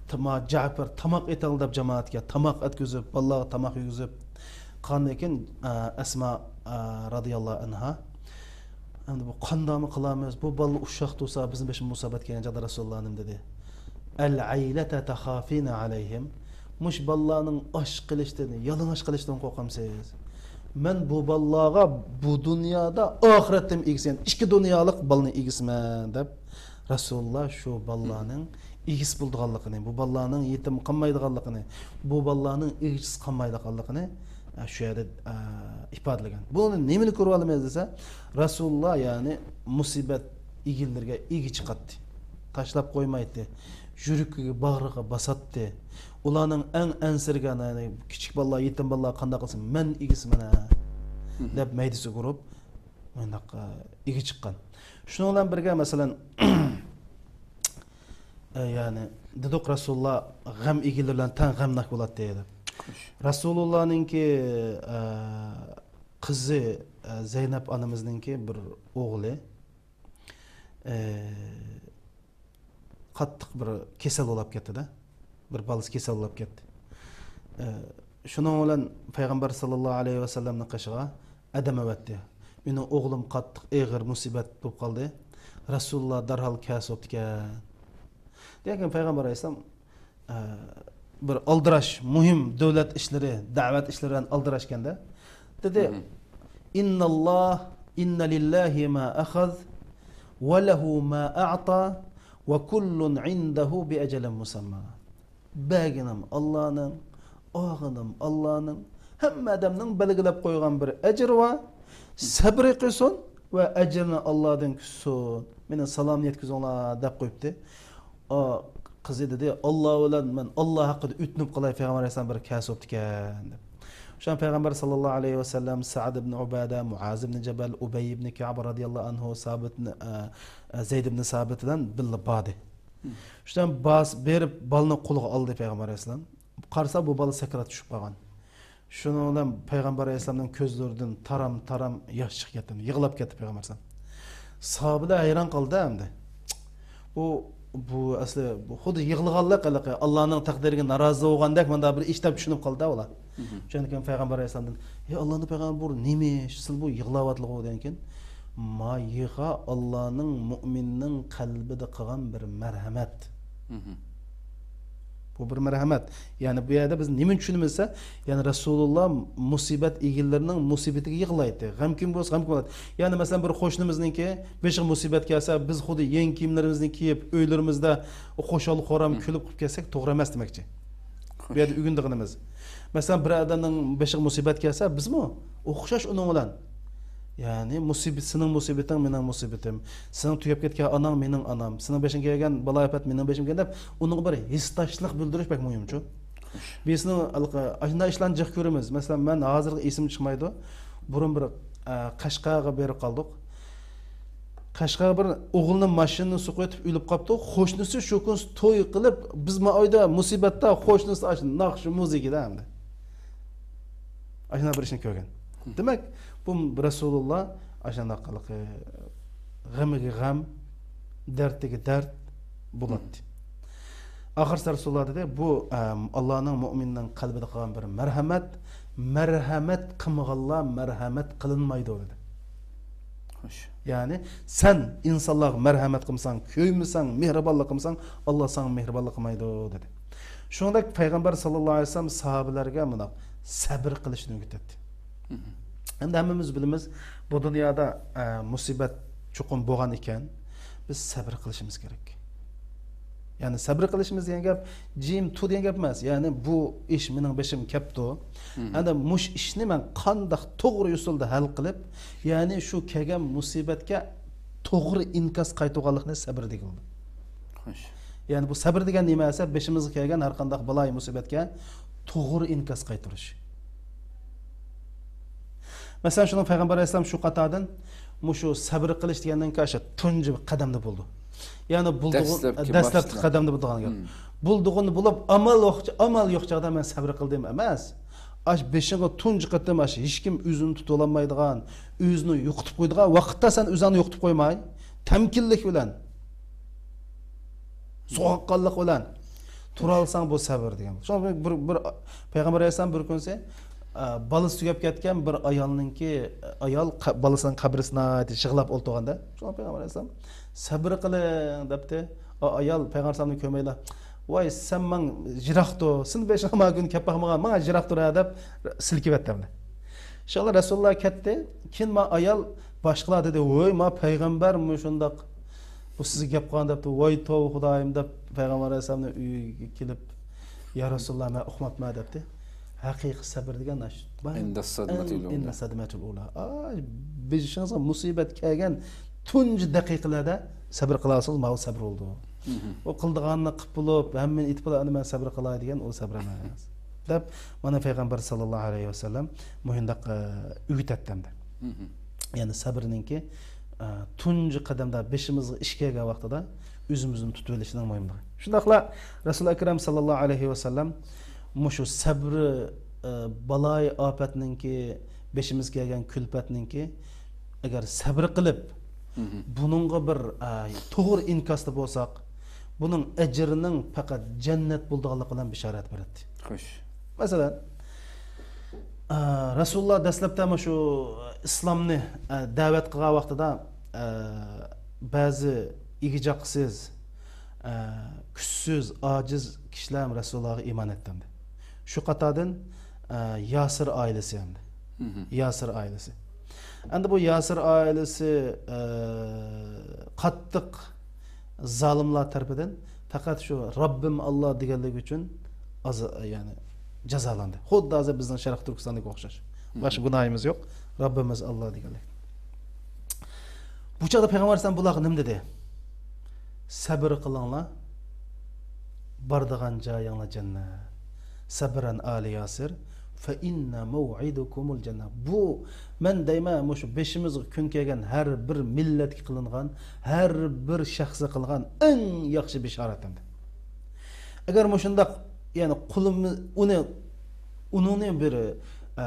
تاما-، جەپەر، تاماق ئېتىڭلار دەپ جامائەتكە تاماق ئەتكۈزۈپ، بالىلارغا تاماق يېگۈزۈپ قالغاندىن كېيىن، ئە، ئەسما، ئە، رازىياللاھۇ ئەنھا، «ئەمدى بۇ قانداقمۇ قىلارمىز؟ بۇ بالىلار ئۇششاق تۇرسا، بىزنىڭ بېشىمىز مۇسىبەت كەلگەن چاغدا رەسۇلۇللا نېمە دېدى؟» «ئەلئەيلەتە تەخافىنە ئەلەيھىم؟ مۇشۇ بالىلارنىڭ ئاچ قېلىشتىن، يالىڭاچ قېلىشتىن قورقامسىز؟ مەن بۇ بالىلارغا بۇ دۇنيادا، ئاخىرەتتىمۇ ئىگىسىمەن، ئىككى دۇنيالىق بالىنىڭ ئىگىسىمەن» دەپ، رەسۇلۇللا شۇ بالىلارنىڭ ئىگىسى بولىدىغانلىقىنى، بۇ بالىلارنىڭ يېتىم قالمايدىغانلىقىنى، بۇ بالىلارنىڭ ئىگىسىز قالمايدىغانلىقىنى، ئە، شۇ يەردە، ئە، ئىپادىلىگەن. بۇنى نېمىنى كۆرۈۋالىمىز دېسە، رەسۇلۇللا، يەنى مۇسىبەت ئىگىلىرىگە ئىگە چىقاتتى. تاشلاپ قويمايتتى. يۈرىكىگە، باغرىغا باساتتى. ئۇلارنىڭ ئەڭ ئەنسىرىگەن، يەنى كىچىك بالىلار، يېتىم بالىلار قانداق قىلسۇن، مەن ئىگىسىمەن ھە، دەپ مەيدىسىگە ئۇرۇپ، مۇنداق، ئە، ئىگە چىققان. شۇنىڭ بىلەن بىرگە، مەسىلەن، ئە، يەنى دېدۇق، رەسۇلۇللا غەم ئىگىلىرى بىلەن تەڭ غەمناك بولاتتى دەپ. رەسۇلۇللانىڭكى، ئە، قىزى، ئە، زەينەپ ئانىمىزنىڭكى بىر ئوغلى، ئە، قاتتىق بىر كېسەل بولاپ كەتتى-دە. بىر بالىسى كېسەل بولاپ كەتتى. ئە، شۇنىڭ بىلەن پەيغەمبەر ساللاللاھۇ ئەلەيھى ۋەسەللەمنىڭ قېشىغا ئادەم ئەۋەتتى. مېنىڭ ئوغلۇم قاتتىق ئېغىر مۇسىبەت بولۇپ قالدى. رەسۇلۇللا دەرھال كەلسە بوپتىكەن. دېگەن پەيغەمبەر ئەلەيھىسسالام، ئە، بىر ئالدىراش، مۇھىم دۆلەت ئىشلىرى، دەۋەت ئىشلىرى بىلەن ئالدىراشكەندە، دېدى، مم. «إن الله، إن لله ما أخذ، وله ما أعطى، وكل عنده بأجل مسمى.» بەرگىنىم ئاللانىڭ، ئالغىنىم ئاللانىڭ، ھەممە ئادەمنىڭ بەلگىلەپ قويغان بىر ئەجرى بار. سەبرى قىلسۇن ۋە ئەجرىنى ئاللادىن كۈتسۇن. مېنى سالامەت يەتكۈزۈڭلار دەپ قويۇپتى. ئا، قىزى دېدى، «ئاللا بىلەن مەن ئاللا ھەققىدە ئۆتۈنۈپ قالاي، پەيغەمبەر ئەلەيھىسسالام بىر كەلسە بوپتىكەن» دەپ. شۇڭا پەيغەمبەر ساللاللاھۇ ئەلەيھى ۋەسەللەم سەئد ئىبن ئۇبادە، مۇئاز ئىبن جەبەل، ئۇبەي ئىبن كەئب رازىياللاھۇ ئەنھۇ، سابىت ئىبن، ئە، ئە، زەيد ئىبن سابىت بىلەن بىللە باردى. شۇڭا باس-، بېرىپ بالىنى قولىغا ئالدى پەيغەمبەر ئەلەيھىسسالام. قارىسا بۇ بالا سەكرات چۈشۈپ قالغان. شۇنىڭ بىلەن پەيغەمبەر ئەلەيھىسسالامنىڭ كۆزلىرىدىن تارام-تارام ياش چىقىپ كەتتى، يىغلاپ كەتتى پەيغەمبەر ئەلەيھىسسالام. ساھابىلەر ھەيران قالدى ئەمدى. بۇ، بۇ ئەسلى بۇ خۇددى يىغلىغانلىق ھېلىقى، ئاللانىڭ تەقدىرىگە نارازى بولغاندەك مۇنداق بىر ئىش دەپ چۈشىنىپ قالدى ئۇلار. مھم. شۇنىڭدىن كېيىن پەيغەمبەر ئەلەيھىسسالامدىن، «ئەي ئاللانىڭ پەيغەمبىرى، بۇ نېمە ئىش؟ سىلەر بۇ يىغلاۋاتلىغۇ؟» دېگەنكىن، «ما يىغا ئاللانىڭ مۇئمىننىڭ قەلبىدە قىلغان بىر مەرھەمەت.» مھم. بۇ بىر مەرھەمەت. يەنى بۇ يەردە بىز نېمىنى چۈشىنىمىز دېسە، يەنى رەسۇلۇللا مۇسىبەت ئىگىلىرىنىڭ مۇسىبىتىگە يىغلايتتى. غەمكىن بولسا غەمكىن بولاتتى. يەنى مەسىلەن، بىر قوشنىمىزنىڭكى بېشىغا مۇسىبەت كەلسە، بىز خۇددى يەڭ كىيىملىرىمىزنى كىيىپ، ئۆيلىرىمىزدە خۇشال-خۇرام كۈلۈپ قىلىپ كەتسەك توغرا ئەمەس دېمەكچى. بۇ يەردە ئۆگىنىدىغىنىمىز. مەسىلەن، بىر ئادەمنىڭ بېشىغا مۇسىبەت كەلسە، بىزمۇ ئوخشاش ئۇنىڭ بىلەن. يەنى مۇسىبەت، سېنىڭ مۇسىبىتىڭ مېنىڭ مۇسىبىتىم، سېنىڭ تۈگەپ كەتكەن ئاناڭ مېنىڭ ئانام، سېنىڭ بېشىڭغا كەلگەن بالا-ئاپەت مېنىڭ بېشىمغا كەلگەن دەپ، ئۇنىڭغا بىر ھېسداشلىق بىلدۈرۈش بەك مۇھىمچۇ. بىزنىڭ ھېلىقى ئاشۇنداق ئىشلارنى جىق كۆرىمىز. مەسىلەن، مەن ھازىرغا ئېسىمدە چىقمايدۇ. بۇرۇن بىر، ئە، قەشقەرگە بېرىپ قالدۇق. قەشقەرگە بىر ئوغلىنى ماشىنىنى سوقۇۋېتىپ ئۆلۈپ قاپتۇ. قوشنىسى شۇ كۈنى توي قىلىپ، بىز ما ئۆيدە مۇسىبەتتە، قوشنىسى ئاشۇ ناخشا مۇزىكىدا ئەمدى. ئاشۇنداق بىر ئىشنى كۆرگەن. دېمەك، بۇ رەسۇلۇللا ئاشۇنداق ھېلىقى غېمىگە غەم، دەردىگە دەرد بولاتتى. ئاخىرسى رەسۇلۇللا دېدى، بۇ، ئەم، ئاللانىڭ مۇئمىننىڭ قەلبىدە قىلغان بىر مەرھەمەت، مەرھەمەت قىلمىغانلار مەرھەمەت قىلىنمايدۇ دېدى. خوش. يەنى سەن ئىنسانلارغا مەرھەمەت قىلمىساڭ، كۆيمىسەڭ، مېھرىبانلىق قىلمىساڭ، ئاللا ساڭا مېھرىبانلىق قىلمايدۇ دېدى. شۇنىڭدەك پەيغەمبەر ساللاللاھۇ ئەلەيھى ۋەسەللەم ساھابىلەرگە مۇنداق سەبرى قىلىشنى ئۆگىتەتتى. مھم. ئەمدى ھەممىمىز بىلىمىز، بۇ دۇنيادا، ئە، مۇسىبەت چوقۇم بولغان ئىكەن، بىز سەبرى قىلىشىمىز كېرەك. يەنى سەبرى قىلىشىمىز دېگەن گەپ جىم تۇر دېگەن گەپ ئەمەس. يەنى بۇ ئىش مېنىڭ بېشىمغا كەپتۇ. مھم. ئەمدى مۇشۇ ئىشنى مەن قانداق توغرا يوسۇلدا ھەل قىلىپ، يەنى شۇ كەلگەن مۇسىبەتكە توغرا ئىنكاس قايتۇرغانلىقنى سەبرى دېگىلى بولىدۇ. خوش. يەنى بۇ سەبرى دېگەن نېمە دېسە، بېشىمىزغا كەلگەن ھەر قانداق بالايى مۇسىبەتكە توغرا ئىنكاس قايتۇرۇش. مەسىلەن، شۇنىڭ پەيغەمبەر ئەلەيھىسسالام شۇ قاتاردىن مۇشۇ سەبرى قىلىش دېگەننىڭكى ئاشۇ تۇنجى قەدەمدە بولىدۇ. يەنى بولىدىغان، دەسلەپكى دەسلەپكى باشلىنىدۇ. قەدەمدە بولىدىغان گەپ. مم. بولىدىغىنى بولۇپ، ئامال يوق، ئامال يوق چاغدا مەن سەبرى قىلدىم ئەمەس. ئاش بېشىڭغا تۇنجى قېتىم ئاش ھېچكىم ئۆزىنى تۇتۇۋالالمايدىغان، ئۆزىنى يوقىتىپ قويىدىغان ۋاقىتتا سەن ئۆزۈڭنى يوقىتىپ قويماي، تەمكىنلىك بىلەن، سوغۇققانلىق بىلەن تۇرالىساڭ، بۇ سەۋر دېگەن. شۇڭا بىر، بىر، بىر پەيغەمبەر ئەلەيھىسسالام بىر كۈنسى، ئە، بالىسى تۈگەپ كەتكەن بىر ئايالنىڭكى، ئايال قە-، بالىسىنىڭ قەبرىسىنى ناھايىتى يىغلاپ ئولتۇرغاندا، شۇڭا پەيغەمبەر ئەلەيھىسسالام، «سەبرى قىلىڭ» دەپتۇ. ئا-، ئايال پەيغەمبەر ئەلەيھىسسالامنى كۆرمەيلا، «ۋاي، سەن ماڭا يىراقتۇر، سېنىڭ بېشىڭغا ما كۈن كەپ باقمىغان، ماڭا يىراقتۇر ھە» دەپ سىلكىۋەتتى ئەمدى. ئىنشاللا رەسۇلۇللا كەتتى. كېيىن ما ئايال باشقىلار دېدى، «ۋوي، ما پەيغەمبەر مۇشۇنداق، بۇ سىزگە گەپ قىلغان» دەپتۇ. «ۋاي توۋا خۇدايىم» دەپ پەيغەمبەر ئەلەيھىسسالامنىڭ ئۆيىگە كېلىپ، «يا رەسۇلۇللا، مەن ئۇقماپتىمەن» دەپتۇ. ھەقىقىي سەبر دېگەن ئاشۇ. ئىندەس سەدمەتىل ئۇلا. ئىندەس سەدمەتىل ئۇلا. ئاي، بېشىڭىزغا مۇسىبەت كەلگەن تۇنجى دەقىقىلەردە سەبر قىلالىسىڭىز، ماۋۇ سەبر بولىدۇ. مھم. ئۇ قىلىدىغاننى قىلىپ بولۇپ، ھەممىنى ئېيتىپ بولۇپ، ئەمدى مەن سەبر قىلاي دېگەن ئۇ سەبر ئەمەس. دەپ، مانا پەيغەمبەر ساللاللاھۇ ئەلەيھى ۋەسەللەم مۇشۇنداق، ئە، ئۆگىتەتتى ئەمدى. مھم. يەنى سەبرنىڭكى، ئە، تۇنجى قەدەمدە بېشىمىزغا ئىش كەلگەن ۋاقتىدا ئۆزىمىزنى تۇتۇۋېلىشنىڭ مۇھىملىقى. شۇنداقلا رەسۇل ئەكرەم ساللاللاھۇ ئەلەيھى ۋەسەللەم مۇشۇ سەبرى، ئە، بالايىئاپەتنىڭكى، بېشىمىزغا كەلگەن كۈلپەتنىڭكى، ئەگەر سەبرى قىلىپ، بۇنىڭغا بىر، ئە، توغرا ئىنكاستا بولساق، بۇنىڭ ئەجرىنىڭ پەقەت جەننەت بولىدىغانلىقى بىلەن بېشارەت بېرەتتى. خوش. مەسىلەن، ئە، رەسۇلۇللا دەسلەپتە مۇشۇ ئىسلامنى، ئە، دەۋەت قىلغان ۋاقتىدا، ئە، بەزى ئىگە-چاقىسىز، ئە، كۈچسىز، ئاجىز كىشىلەر رەسۇلۇللاغا ئىمان ئېيتتى. شۇ قاتاردىن، ئە، ياسىر ئائىلىسى ئەمدى. ياسىر ئائىلىسى. ئەمدى بۇ ياسىر ئائىلىسى، ئە، قاتتىق زالىملار تەرىپىدىن پەقەت شۇ رەببىم ئاللا دېگەنلىكى ئۈچۈن ئاز-، يەنى جازالاندى. خۇددى ھازىر بىزنىڭ شەرقىي تۈركىستاندىكى ئوخشاش. باشقا گۇناھىمىز يوق. رەببىمىز ئاللا دېگەنلىك. بۇ چاغدا پەيغەمبەر ئەلەيھىسسالام بۇلارغا نېمە دېدى؟ سەبر قىلىڭلار، بارىدىغان جايىڭلار جەننەت. سەبرەن ئالى ياسىر، فە ئىننە مەۋئىدىكۇمۇل جەننە. بۇ، مەن دەيمەن، مۇشۇ بېشىمىزغا كۈن كەلگەن ھەر بىر مىللەتكە قىلىنغان، ھەر بىر شەخسكە قىلغان ئەڭ ياخشى بېشارەت ئەمدى. ئەگەر مۇشۇنداق، يەنى قولىمىز، ئۇنى، ئۇنىڭنى بىر، ئە،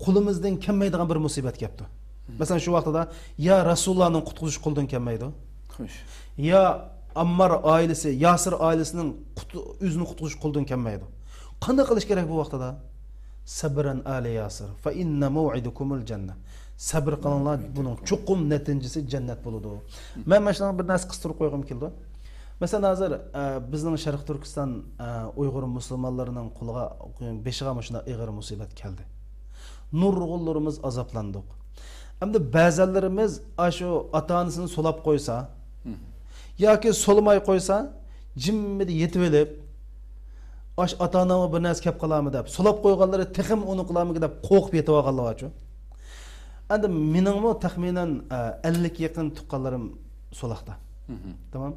قولىمىزدىن كەلمەيدىغان بىر مۇسىبەت كەپتۇ. مەسىلەن، شۇ ۋاقتىدا يا رەسۇلۇللانىڭ قۇتقۇزۇش قولىدىن كەلمەيدۇ، خوش. يا ئاممار ئائىلىسى، ياسىر ئائىلىسىنىڭ قۇت-، ئۆزىنى قۇتقۇزۇش قولىدىن كەلمەيدۇ. قانداق قىلىش كېرەك بۇ ۋاقتىدا؟ سەبرەن ئالى ياسىر، فە ئىننە مەۋئىدىكۇمۇل جەننە. سەبر قىلىڭلار، بۇنىڭ چوقۇم نەتىجىسى جەننەت بولىدۇ. مەن مانا شۇنىڭ بىر نەرسە قىستۇرۇپ قويغۇم كېلىدۇ. مەسىلەن، ھازىر، ئە، بىزنىڭ شەرقىي تۈركىستان، ئە، ئۇيغۇر مۇسۇلمانلىرىنىڭ قولىغا، بېشىغا مۇشۇنداق ئېغىر مۇسىبەت كەلدى. نۇرغۇنلىرىمىز ئازابلاندۇق. ئەمدى بەزەنلىرىمىز ئاشۇ ئاتا-ئانىسىنى سولاپ قويسا، ياكى سولىماي قويسا، جىممىدە يېتىۋېلىپ، ئاش ئاتا-ئانامغا بىر نەرسە كەپ قالارمۇ دەپ، سولاپ قويغانلىرى تېخىمۇ ئۇنى قىلارمىكىن دەپ قورقۇپ يېتىۋالغانلار بارچۇ. ئەمدى مېنىڭمۇ تەخمىنەن، ئە، ئەللىككە يېقىن تۇغقانلىرىم سولاقتا. تامام.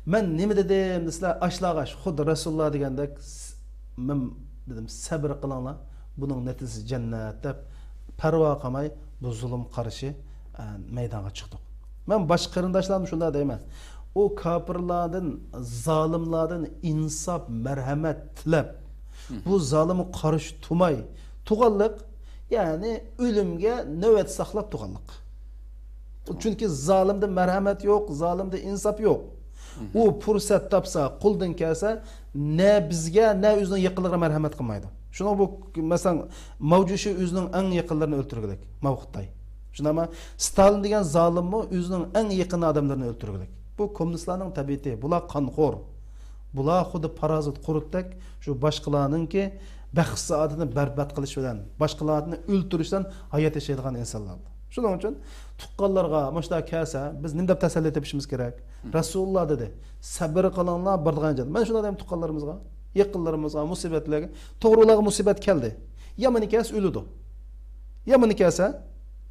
مەن نېمە دېدىم دېسىلەر، ئاشلارغا خۇددى رەسۇلۇللا دېگەندەك، س-، مەن دېدىم، سەبرى قىلىڭلار، بۇنىڭ نەتىجىسى جەننەت دەپ، پەرۋا قىلماي بۇ زۇلۇم قارشى، ئە، مەيدانغا چىقتۇق. مەن باشقا قېرىنداشلارنى شۇنداق دەيمەن. ئۇ كاپىرلاردىن، زالىملاردىن ئىنساپ، مەرھەمەت تىلەپ، بۇ زالىمغا قارشى تۇرماي تۇرغانلىق، يەنى ئۆلۈمگە نۆۋەت ساقلاپ تۇرغانلىق. چۈنكى زالىمدا مەرھەمەت يوق، زالىمدا ئىنساپ يوق. ئۇ پۇرسەت تاپسا، قولىدىن كەلسە، نە بىزگە، نە ئۆزىنىڭ يېقىنلىرىغا مەرھەمەت قىلمايدۇ. شۇنىڭ بۇ، مەسىلەن، ماۋجۇشى ئۆزىنىڭ ئەڭ يېقىنلىرىنى ئۆلتۈرگۈدەك، ماۋخۇتاي. شۇنداقمۇ؟ ستالىن دېگەن زالىممۇ ئۆزىنىڭ ئەڭ يېقىن ئادەملىرىنى ئۆلتۈرگۈدەك. بۇ كوممۇنىستلارنىڭ تەبىئىتى. بۇلار قانخور. بۇلار خۇددى پارازىت قۇرتتەك، شۇ باشقىلارنىڭكى بەخت سائادىتىنى بەربات قىلىش بىلەن، باشقىلارنى ئۆلتۈرۈش بىلەن ھايات ياشايدىغان ئىنسانلار. شۇنىڭ ئۈچۈن تۇغقانلارغا مۇشۇنداق كەلسە، بىز نېمە دەپ تەسەللى تېپىشىمىز كېرەك؟ رەسۇلۇللا دېدى، سەبرى قىلىڭلار، بارىدىغان جاي. مەن شۇنداق دەيمەن تۇغقانلىرىمىزغا، يېقىنلىرىمىزغا، مۇسىبەتلەرگە. توغرا، ئۇلارغا مۇسىبەت كەلدى. يامىنى كەلسە ئۆلىدۇ. يامىنى كەلسە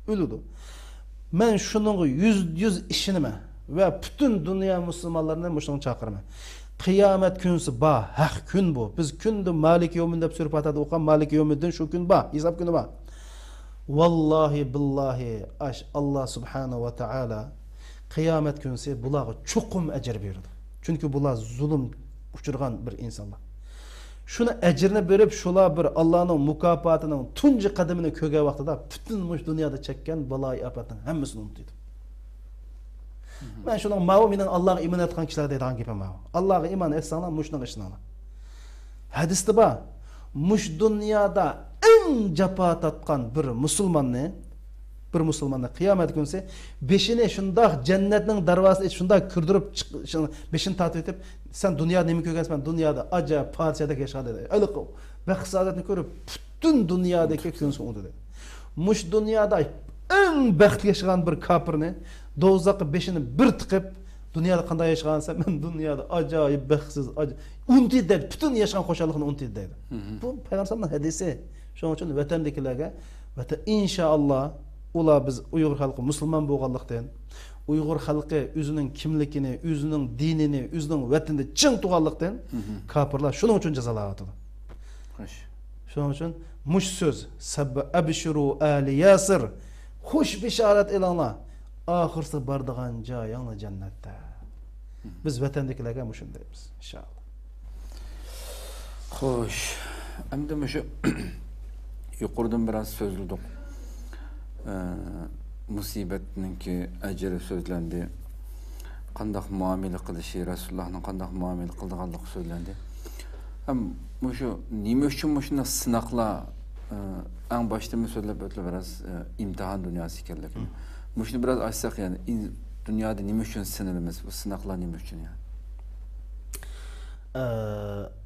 ئۆلىدۇ. مەن شۇنىڭغا يۈزدە يۈز ئىشىنىمەن ۋە پۈتۈن دۇنيا مۇسۇلمانلىرىنى مۇشۇنىڭغا چاقىرىمەن. قىيامەت كۈنسى بار، ھەق كۈن بۇ. بىز كۈندە مالىك يومىن دەپ سۈرە پاتىھەدە ئوقۇغان مالىك يومىدىن شۇ كۈن بار، ھېساب كۈنى بار. ۋاللاھى، بىللاھى، ئاش ئاللا سۇبھانەھۇ ۋە تائالا قىيامەت كۈنسى بۇلارغا چوقۇم ئەجىر بېرىدۇ. چۈنكى بۇلار زۇلۇم ئۇچرىغان بىر ئىنسانلار. شۇنى ئەجرىنى بېرىپ، شۇلار بىر ئاللانىڭ مۇكاپاتىنىڭ تۇنجى قەدىمىنى كۆرگەن ۋاقتىدا پۈتۈن مۇشۇ دۇنيادا چەككەن بالايىئاپەتنىڭ ھەممىسىنى ئۇنتۇيدۇ. مەن شۇنىڭ، ماۋۇ مېنىڭ ئاللاغا ئىمان ئېيتقان كىشىلەر دەيدىغان گېپىم ماۋۇ. ئاللاغا ئىمان ئېيتساڭلار، مۇشۇنىڭغا ئىشىنىڭلار. ھەدىستە بار. مۇشۇ دۇنيادا ئەڭ جاپا تارتقان بىر مۇسۇلماننى، بىر مۇسۇلماننى قىيامەت كۈنسى بېشىنى شۇنداق جەننەتنىڭ دەرۋازىسىنى ئېچىپ شۇنداق كىردۈرۈپ چىق-، شۇ-، بېشىنى تارتىۋېتىپ، سەن دۇنيادا نېمە كۆرگەنسەن؟ مەن دۇنيادا ئاجايىپ پادىشاھدەك ياشىغان دېدى. ھېلىقى بەخت سائادەتنى كۆرۈپ، پۈتۈن دۇنيادىكى كۈنسى ئۇنتۇدى. مۇشۇ دۇنيادا ئەڭ بەختلىك ياشىغان بىر كاپىرنى دوزاخقا بېشىنى بىر تىقىپ، دۇنيادا قانداق ياشىغانسەن؟ مەن دۇنيادا ئاجايىپ بەختسىز، ئاجا-، ئۇنتۇيدۇ دەيدۇ، پۈتۈن ياشىغان خۇشاللىقىنى ئۇنتۇيدۇ دەيدۇ. بۇ پەيغەمبەر ئەلەيھىسسالامنىڭ ھەدىسى. شۇنىڭ ئۈچۈن ۋەتەندىكىلەرگە، ۋەتەن، ئىنشائاللا، ئۇلار، بىز ئۇيغۇر خەلقى مۇسۇلمان بولغانلىقتىن، ئۇيغۇر خەلقى ئۆزىنىڭ كىملىكىنى، ئۆزىنىڭ دىنىنى، ئۆزىنىڭ ۋەتىنىدە چىڭ تۇرغانلىقتىن، كاپىرلار شۇنىڭ ئۈچۈن جازالاۋاتىدۇ. خوش. شۇنىڭ ئۈچۈن مۇشۇ سۆز، سەببە ئەبشىرۇ ئەلى ياسىر، خۇش بېشارەت ئېلىڭلار، ئاخىرسى بارىدىغان جايىڭلار جەننەتتە. بىز ۋەتەندىكىلەرگە مۇشۇنى دەيمىز، ئىنشائاللا. خوش، ئەمدى مۇشۇ يۇقىرىدىن بىراز سۆزلىدۇق. ئە، مۇسىبەتنىڭكى ئەجرى سۆزلەندى. قانداق مۇئامىلە قىلىشى، رەسۇلۇللاھنىڭ قانداق مۇئامىلە قىلىدىغانلىقى سۆزلەندى. ھەم مۇشۇ نېمە ئۈچۈن مۇشۇنداق سىناقلار، ئە، ئەڭ باشتىمۇ سۆزلەپ ئۆتتى بىراز، ئە، ئىمتىھان دۇنياسى ئىكەنلىكىنى. مۇشۇنى بىراز ئاچساق، يەنى ئىن-، دۇنيادا نېمە ئۈچۈن سىنىلىمىز؟ بۇ سىناقلار نېمە ئۈچۈن يەنى؟ ئە،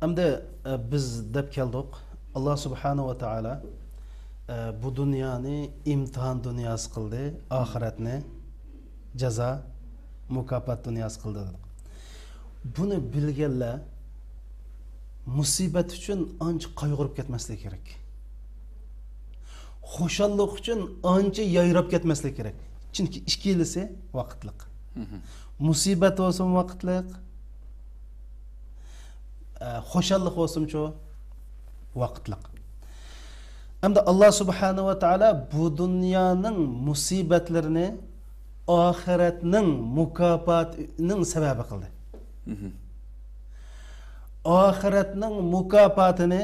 ئەمدى، ئە، بىز دەپ كەلدۇق. ئاللا سۇبھانەھۇ ۋە تائالا، ئە، بۇ دۇنيانى ئىمتىھان دۇنياسى قىلدى، ئاخىرەتنى جازا، مۇكاپات دۇنياسى قىلدى دېدۇق. بۇنى بىلگەنلەر مۇسىبەت ئۈچۈن ئانچە قايغۇرۇپ كەتمەسلىكى كېرەك. خۇشاللىق ئۈچۈن ئانچە يايراپ كەتمەسلىك كېرەك. چۈنكى ئىككىلىسى ۋاقىتلىق. مۇسىبەت بولسىمۇ ۋاقىتلىق، ئە، خۇشاللىق بولسىمۇچۇ ۋاقىتلىق. ئەمدى ئاللا سۇبھانەھۇ ۋە تائالا بۇ دۇنيانىڭ مۇسىبەتلىرىنى ئاخىرەتنىڭ مۇكاپاتىنىڭ سەۋەبى قىلدى. ئاخىرەتنىڭ مۇكاپاتىنى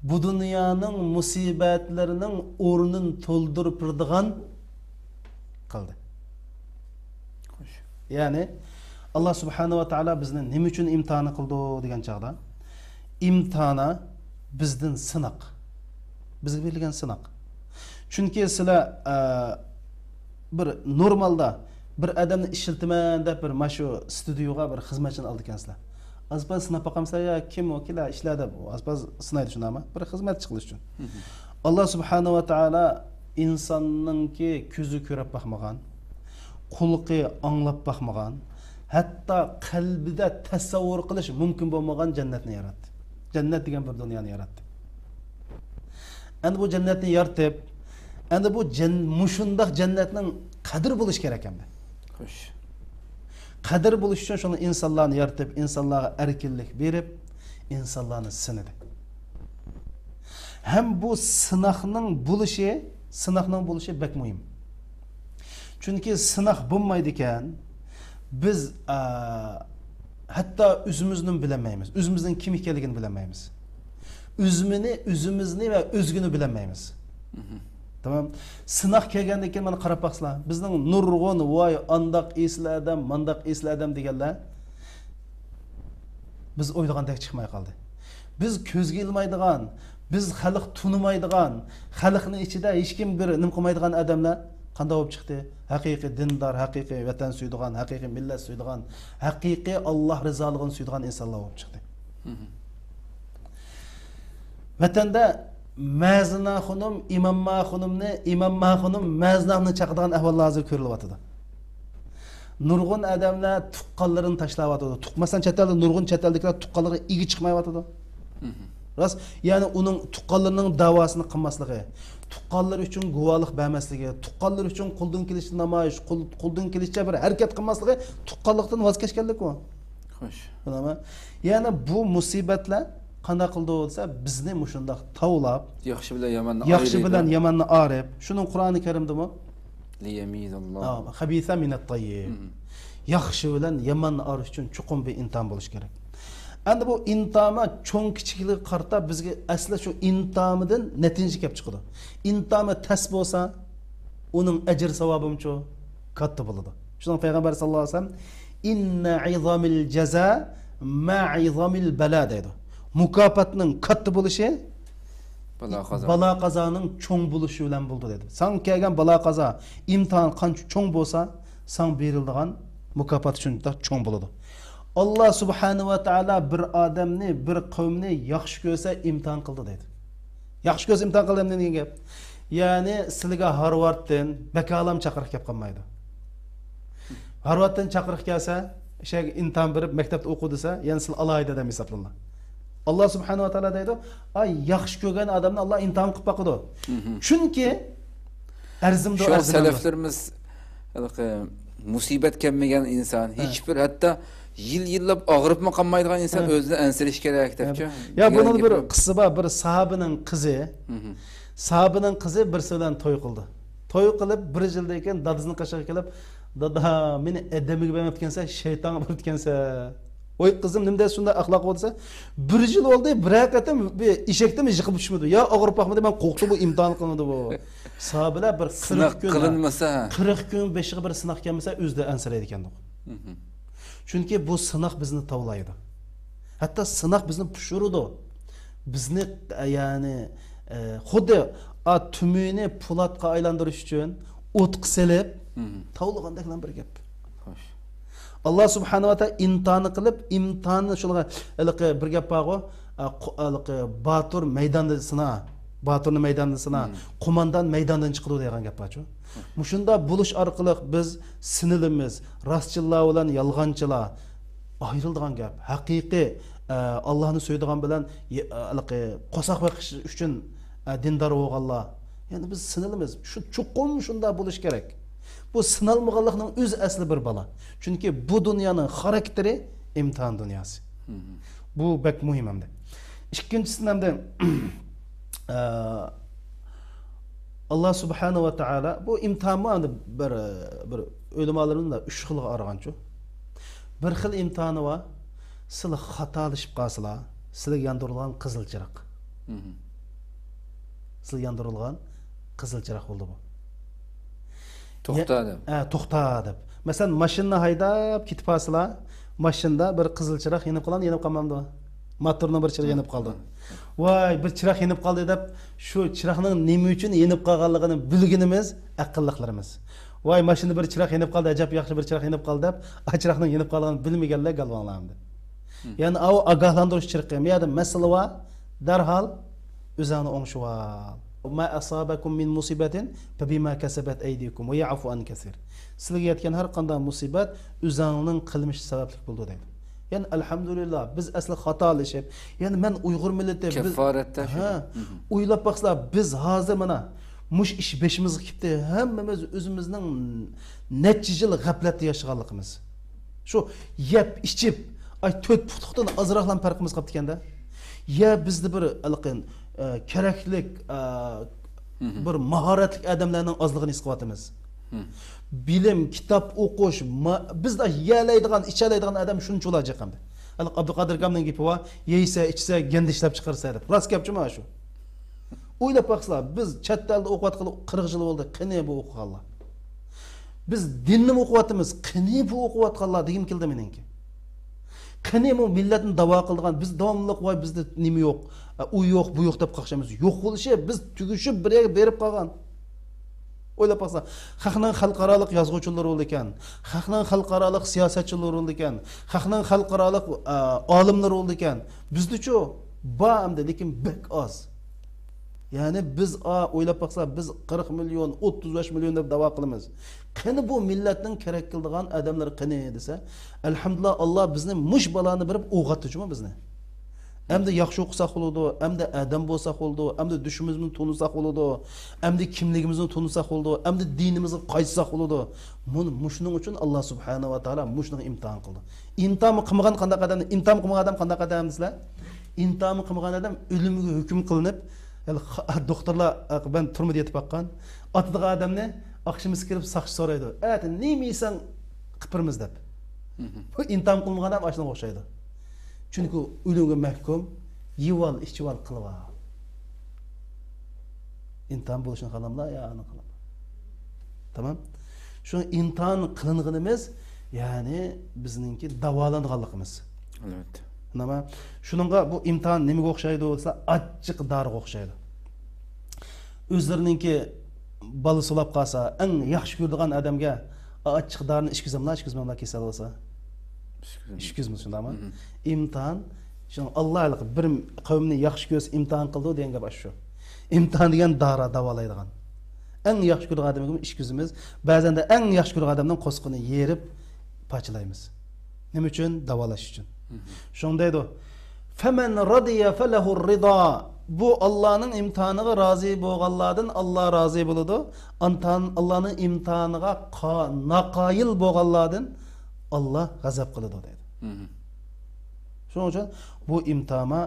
بۇ دۇنيانىڭ مۇسىبەتلىرىنىڭ ئورنىنى تولدۇرۇپ بېرىدىغان قىلدى. خوش. يەنى، ئاللا سۇبھانەھۇ ۋە تائالا بىزنى نېمە ئۈچۈن ئىمتىھان قىلىدۇ دېگەن چاغدا، ئىمتىھانا بىزدىن سىناق. بىزگە بېرىلگەن سىناق. چۈنكى سىلەر، ئە، بىر نورمالدا بىر ئادەمنى ئىشلىتىمەن دەپ بىر مانا شۇ ستۇدىيوغا بىر خىزمەتچىنى ئالىدىكەنسىلەر. ئازپاز سىناپ باقامسىلەر يا كىم ئۇ كېلە ئىشلە دەپ ئازپاز سىنايدۇ شۇنداقمۇ؟ بىر خىزمەتچى قىلىش ئۈچۈن. ئاللا سۇبھانەھۇ ۋە تائالا ئىنساننىڭكى كۆزى كۆرۈپ باقمىغان، قۇلىقى ئاڭلاپ باقمىغان، ھەتتا قەلبىدە تەسەۋۋۇر قىلىش مۇمكىن بولمىغان جەننەتنى ياراتتى. جەننەت دېگەن بىر دۇنيانى ياراتتى. ئەمدى بۇ جەننەتنى يارىتىپ، ئەمدى بۇ جەن-، مۇشۇنداق جەننەتنىڭ قەدرى بولۇشى كېرەك ئەمدى. خوش. قەدرى بولۇش ئۈچۈن شۇڭا ئىنسانلارنى يارىتىپ، ئىنسانلارغا ئەركىنلىك بېرىپ، ئىنسانلارنى سىنىدى. ھەم بۇ سىناقنىڭ بولۇشى، سىناقنىڭ بولۇشى بەك مۇھىم. چۈنكى سىناق بولمايدىكەن، بىز، ئا، ھەتتا ئۆزىمىزنىمۇ بىلەلمەيمىز. ئۆزىمىزنىڭ كىم ئىكەنلىكىنى بىلەلمەيمىز. ئۆزىمىزنى، ئۆزىمىزنى ۋە ئۆزگىنى بىلەلمەيمىز. تامام. سىناق كەلگەندىن كېيىن مانا قاراپ باقسىلا، بىزنىڭ نۇرغۇن، ۋاي، ئانداق ئېسىل ئادەم، مانداق ئېسىل ئادەم دېگەنلەر بىز ئويلىغاندەك چىقماي قالدى. بىز كۆزگە ئىلمايدىغان، بىز خەلق تونۇمايدىغان، خەلقنىڭ ئىچىدە ھېچكىم بىر نېمە قىلمايدىغان ئادەملەر قانداق بولۇپ چىقتى؟ ھەقىقىي دىندار، ھەقىقىي ۋەتەن سۆيىدىغان، ھەقىقىي مىللەت سۆيىدىغان، ھەقىقىي ئاللا رىزالىقىنى سۆيىدىغان ئىنسانلار بولۇپ چىقتى. ۋەتەندە مەزىنە خانىم، ئىمامما خانىمنى، ئىمامما خانىم مەزىنە خانىمنى چاقىدىغان ئەھۋاللار ھازىر كۆرۈلۈۋاتىدۇ. نۇرغۇن ئادەملەر تۇغقانلىرىنى تاشلاۋاتىدۇ. تۇغ-، مەسىلەن، چەت ئەلدە نۇرغۇن چەت ئەلدىكىلەر تۇغقانلىرىغا ئىگە چىقمايۋاتىدۇ. راست، يەنى ئۇنىڭ تۇغقانلىرىنىڭ داۋاسىنى قىلماسلىقى، تۇغقانلىرى ئۈچۈن گۇۋاھلىق بەرمەسلىكى، تۇغقانلىرى ئۈچۈن قولدىن كېلىشىچە نامايىش، قول-، قولدىن كېلىشىچە بىر ھەرىكەت قىلماسلىقى تۇغقانلىقتىن ۋاز كەچكەنلىك ئۇ. خوش. بىلەمەن. يەنى بۇ مۇسىبەتلەر قانداق قىلىدۇ دېسە، بىزنى مۇشۇنداق تاۋلاپ، ياخشى بىلەن ياماننى ياخشى ئايرىيدۇ. بىلەن ياماننى ئايرىپ، شۇنىڭ قۇرئانى كەرىمدىمۇ؟ لىيەمىزاللاھ. ئا، خەبىسە مىنەت تەييىب. مم. ياخشى بىلەن ياماننى ئايرىش ئۈچۈن چوقۇم بىر ئىنتىزام بولۇش كېرەك. ئەمدى بۇ ئىنتىزامى چوڭ كىچىكلىكىگە قارىتا بىزگە ئەسلى شۇ ئىنتىزامىدىن نەتىجە كېلىپ چىقىدۇ. ئىنتىزامى تەس بولسا، ئۇنىڭ ئەجىر ساۋابىمۇچۇ كاتتا بولىدۇ. شۇنىڭ پەيغەمبەر ساللاللاھۇ ئەلەيھى ۋەسەللەم، «ئىننە ئىزامىل جازا مە ئىزامىل بەلا» دەيدۇ. مۇكاپاتنىڭ كاتتا بولۇشى بالا قازا. بالا قازانىڭ چوڭ بولۇشى بىلەن بولىدۇ دەيدۇ. ساڭا كەلگەن بالا قازا، ئىمتىھان قانچە چوڭ بولسا، ساڭا بېرىلىدىغان مۇكاپات شۇنچە چوڭ بولىدۇ. ئاللا سۇبھانەھۇ ۋە تائالا بىر ئادەمنى، بىر قەۋمنى ياخشى كۆرسە ئىمتىھان قىلدى دەيدۇ. ياخشى كۆرسە ئىمتىھان قىلدى دېگەن گەپ. يەنى سىلىگە ھارۋاردتىن بەكالام چاقىرىق كەپ قالمايدۇ. ھارۋاردتىن چاقىرىق كەلسە، ئىشەگە ئىمتىھان بېرىپ مەكتەپتە ئوقۇ دېسە، يەنە سىلى ئالاھىدە ئادەم ھېسابلىنىدۇ. ئاللا سۇبھانەھۇ ۋە تائالا دەيدۇ، ئاي، ياخشى كۆرگەن ئادەمنى ئاللا ئىمتىھان قىلىپ باقىدۇ. چۈنكى ئەرزىمدۇ، شۇڭا ئەرزىمەمدۇ. سەلەفلىرىمىز ھېلىقى مۇسىبەت كەلمىگەن ئىنسان، ھە، ھېچ بىر، ھەتتا يىل-يىللاپ ئاغرىپمۇ قالمايدىغان ئىنسان، ھە، ئۆزىنى ئەنسىرىشى كېرەك، ھە، دەپچۇ. يا، بۇنىڭدا بىر قىسسا بار، بىر ساھابىنىڭ قىزى، ساھابىنىڭ قىزى بىرسى بىلەن توي قىلدى. توي قىلىپ بىر يىلدىن كېيىن دادىسىنىڭ قېشىغا كېلىپ، دادا، مېنى ئادەمگە بەرمەپتىكەنسەن، شەيتانغا بېرىپتىكەنسەن. ۋاي قىزىم، نېمە دەيسىز شۇنداق ئەخلاق بولسا؟ بىر يىل بولدى، بىرەر قېتىم بىر ئېشەكتىنمۇ يىقىلىپ چۈشمىدى. يا ئاغرىپ باقمىدى، مەن قورقتۇم، بۇ ئىمتىھان قىلىنىدۇ بۇ. ساھابىلەر بىر قىرىق كۈن، قىلىنمىسا، قىرىق كۈن بېشىغا بىر سىناق كەلمىسە، ئۆزى ئەنسىرەيدىكەندۇق. چۈنكى بۇ سىناق بىزنى تاۋلايدۇ. ھەتتا سىناق بىزنى پۇشۇرىدۇ. بىزنى، يەنى، ئە، خۇددى، ئا، تۈمۈنى پولاتقا ئايلاندۇرۇش ئۈچۈن ئوتقا سېلىپ، تاۋلىغاندەكلا بىر گەپ. خوش. ئاللا سۇبھانەھۇ ۋە تائالا ئىمتىھاننى قىلىپ، ئىمتىھاننى شۇنىڭغا، ھېلىقى بىر گەپ بارغۇ، ئا، قو-، ھېلىقى باتۇر مەيداندا سىنا، باتۇرنى مەيداندا سىنا، قوماندان مەيداندىن چىقىدۇ دېگەن گەپ بارچۇ. مۇشۇنداق بولۇش ئارقىلىق بىز سىنىلىمىز، راستچىللار بىلەن يالغانچىلار ئايرىلىدىغان گەپ. ھەقىقىي، ئە، ئاللانى سۆيىدىغان بىلەن، ھېلىقى قورساق بېقىش ئۈچۈن، ئە، دىندار بولغانلار. يەنى بىز سىنىلىمىز. شۇ چوقۇم شۇنداق بولۇش كېرەك. بۇ سىنالمىغانلىقنىڭ ئۆزى ئەسلى بىر بالا. چۈنكى بۇ دۇنيانىڭ خاراكتېرى ئىمتىھان دۇنياسى. بۇ بەك مۇھىم ئەمدى. ئىككىنچىسىدىن ئەمدى، ئە، ئاللا سۇبھانەھۇ ۋە تائالا بۇ ئىمتىھانمۇ ئەمدى بىر، بىر ئۆلىمالىرىمىز ئۈچ خىلغا ئايرىغانچۇ. بىر خىل ئىمتىھانى بار، سىلەر خاتالىشىپ قالسىلا، سىلەرگە ياندۇرۇلغان قىزىل چىراغ. سىلەرگە ياندۇرۇلغان قىزىل چىراغ بولدى بۇ. توختا دەپ. ھە، توختا دەپ. مەسىلەن، ماشىنىنى ھەيدەپ كېتىپ قالسىلا، ماشىنىدا بىر قىزىل چىراغ يېنىپ قالامدۇ، يېنىپ قالمامدۇ؟ موتورنىڭ بىر چىرىغى يېنىپ قالدى. ۋاي، بىر چىراغ يېنىپ قالدى دەپ، شۇ چىراغنىڭ نېمە ئۈچۈن يېنىپ قالغانلىقىنى بىلگىنىمىز ئەقىللىقلىرىمىز. ۋاي، ماشىنىدا بىر چىراغ يېنىپ قالدى، ئەجەب ياخشى بىر چىراغ يېنىپ قالدى دەپ، ئا، چىراغنىڭ يېنىپ قالغانلىقىنى بىلمىگەنلەر گالۋاڭلار ئەمدى. يەنى ئاۋۇ ئاگاھلاندۇرۇش چىرىقى، مۇ يەردە مەسىلە بار، دەرھال ئۆزۈڭنى ئوڭشىۋال. ما ئەسابەكۇم مىن مۇسىبەتىن فەبىما كەسەبەت ئەيدىكۇم ۋە يەئفۇ ئەن كەسىر. سىلەرگە يەتكەن ھەر قانداق مۇسىبەت ئۆزۈڭنىڭ قىلمىشى سەۋەبلىك بولىدۇ دەيدۇ. يەنى ئەلھەمدۇلىللا، بىز ئەسلى خاتالىشىپ، يەنى مەن ئۇيغۇر مىللىتى، بىز كەففارەتتە شۇ. ھە، ئويلاپ باقسىلا، بىز ھازىر مانا مۇش ئىش بېشىمىزغا كېلىپتى، ھەممىمىز ئۆزىمىزنىڭ نەچچە يىل غەپلەتتە ياشىغانلىقىمىز. شۇ يەپ، ئىچىپ، ئاي، تۆت پۇتلۇقتىن ئازراقلا پەرقىمىز قاپتىكەندە. يا بىزدە بىر، ئە، كېرەكلىك، ئە، بىر ماھارەتلىك ئادەملەرنىڭ ئازلىقىنى ھېس قىلىۋاتىمىز. بىلىم، كىتاب ئوقۇش، ما-، بىزدە يېيەلەيدىغان، ئىچەلەيدىغان ئادەم شۇنچىلا جىق ئەمدى. ئابدۇقادىر ئاكامنىڭ گېپى بار، يەيسە، ئىچسە، گەندە ئىشلەپ چىقارسە دەپ. راست گەپچۇ مانا شۇ. ئويلاپ باقسىلا، بىز چەت ئەلدە ئوقۇۋاتقىلى قىرىق يىل بولدى. قېنى بۇ ئوقۇغانلار؟ بىز دىننىمۇ ئوقۇۋاتىمىز، قېنى بۇ ئوقۇۋاتقانلار دېگۈم كېلىدۇ مېنىڭكى. قېنى بۇ مىللەتنى داۋا قىلىدىغان، بىز داۋاملىق ۋاي بىزدە نېمە يوق، ئە، ئۇ يوق، بۇ يوق دەپ قاقشايمىز. يوق بولۇشى، بىز تۈگىشىپ بىر يەرگە بېرىپ قالغان. ئويلاپ باقسا، خەقنىڭ خەلقئارالىق يازغۇچىلىرى بولىدىكەن، خەقنىڭ خەلقئارالىق سىياسەتچىلىرى بولىدىكەن، خەقنىڭ خەلقئارالىق، ئە، ئالىملىرى بولىدىكەن. بىزدىچۇ بار ئەمدى، لېكىن بەك ئاز. يەنى بىز، ئا، ئويلاپ باقسا، بىز قىرىق مىليون، ئوتتۇز بەش مىليون دەپ داۋا قىلىمىز. قېنى بۇ مىللەتنىڭ كېرەك قىلىدىغان ئادەملىرى قېنى دېسە، ئەلھەمدۇلىللا، ئاللا بىزنى مۇش بالانى بېرىپ ئويغاتتى جۇمۇ بىزنى. ئەمدى ياخشى ئوقۇساق بولىدۇ، ئەمدى ئادەم بولساق بولىدۇ، ئەمدى دۈشمىنىمىزنى تونۇساق بولىدۇ، ئەمدى كىملىكىمىزنى تونۇساق بولىدۇ، ئەمدى دىنىمىزغا قايتساق بولىدۇ. مۇن-، مۇشۇنىڭ ئۈچۈن ئاللا سۇبھانەھۇ ۋە تائالا مۇشۇنىڭ ئىمتىھان قىلدى. ئىمتىھان قىلمىغان قانداق ئادەمنى، ئىمتىھان قىلمىغان ئادەم قانداق ئادەم دېسىلە؟ ئىمتىھان قىلمىغان ئادەم ئۆلۈمگە ھۆكۈم قىلىنىپ، يەنى خا-، دوختۇرلار، ئە، بىلەن تۈرمىدە يېتىپ باققان. ئاتىدىغان ئادەمنى ئاخشىمىسى كىرىپ ساقچى سورايدۇ. ئەتە نېمە يېسەڭ قىپىرىمىز دەپ. بۇ ئىمتىھان قىلمىغان ئادەم ئاشۇنىڭغا ئوخشايدۇ. چۈنكى ئۆلۈمگە مەھكۇم، يېۋال، ئىچىۋال، قىلىۋال. ئىمتىھان بولۇشنى خالاملا يا ئانى قىلىپ. تامام. شۇ ئىمتىھان قىلىنغىنىمىز، يەنى بىزنىڭكى داۋالانغانلىقىمىز. ئەلۋەتتە. نېمە؟ شۇنىڭغا بۇ ئىمتىھان نېمىگە ئوخشايدۇ دېسە، ئاچچىق دارىغا ئوخشايدۇ. ئۆزلىرىنىڭكى بالىسى ئۇلاپ قالسا، ئەڭ ياخشى كۆرىدىغان ئادەمگە ئاچچىق دارىنى ئىچكۈزەملا، ئىچكۈزمەملا، كېسەل بولسا؟ ئىچكۈزمەيمىز، شۇنداقمۇ؟ ئىمتىھان. شۇڭا ئاللا بىر قەۋمنى ياخشى كۆرسە ئىمتىھان قىلىدۇ دېگەن گەپ ئاشۇ. ئىمتىھان دېگەن دارا، داۋالايدىغان. ئەڭ ياخشى كۆرىدىغان ئادەمگە ئىچكۈزىمىز. بەزەندە ئەڭ ياخشى كۆرىدىغان ئادەمنىڭ قورسىقىنى يېرىپ پارچىلايمىز. نېمە ئۈچۈن؟ داۋالاش ئۈچۈن. شۇڭا دەيدۇ، فمن رضي فله الرضا. بۇ ئاللانىڭ ئىمتىھانىغا رازى بولغانلاردىن ئاللا رازى بولىدۇ. ئانتان-، ئاللانىڭ ئىمتىھانىغا قا-، ناقايىل بولغانلاردىن ئاللا غەزەپ قىلىدۇ دەيدۇ. شۇنىڭ ئۈچۈن بۇ ئىمتىھانما،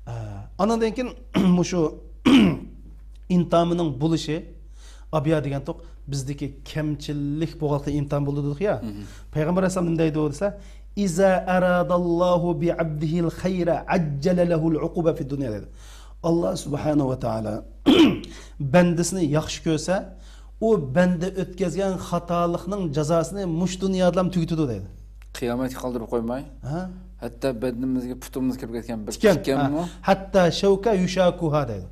ئە، ئانىڭدىن كېيىن مۇشۇ ئىمتىھاننىڭ بولۇشى، ئابيا دېگەنتۇق، بىزدىكى كەمچىلىك بولغانلىقى ئىمتىھان بولىدۇ دېدۇق يا. پەيغەمبەر ئەلەيھىسسالام نېمە دەيدۇ دېسە، «إذا أراد الله بعبده الخير عجل له العقوبة في الدنيا» دەيدۇ. ئاللا سۇبھانەھۇ ۋە تائالا بەندىسىنى ياخشى كۆرسە، ئۇ بەندە ئۆتكەزگەن خاتالىقنىڭ جازاسىنى مۇشۇ دۇنيادىلا تۈگىتىدۇ دەيدۇ. قىيامەتكە قالدۇرۇپ قويماي، ھە؟ ھەتتا بەدىنىمىزگە، پۇتىمىزغا كىرىپ كەتكەن بىر تىكەن، تىكەنمۇ؟ ھە، ھەتتا شەۋكە يۇشاكۇھا دەيدۇ.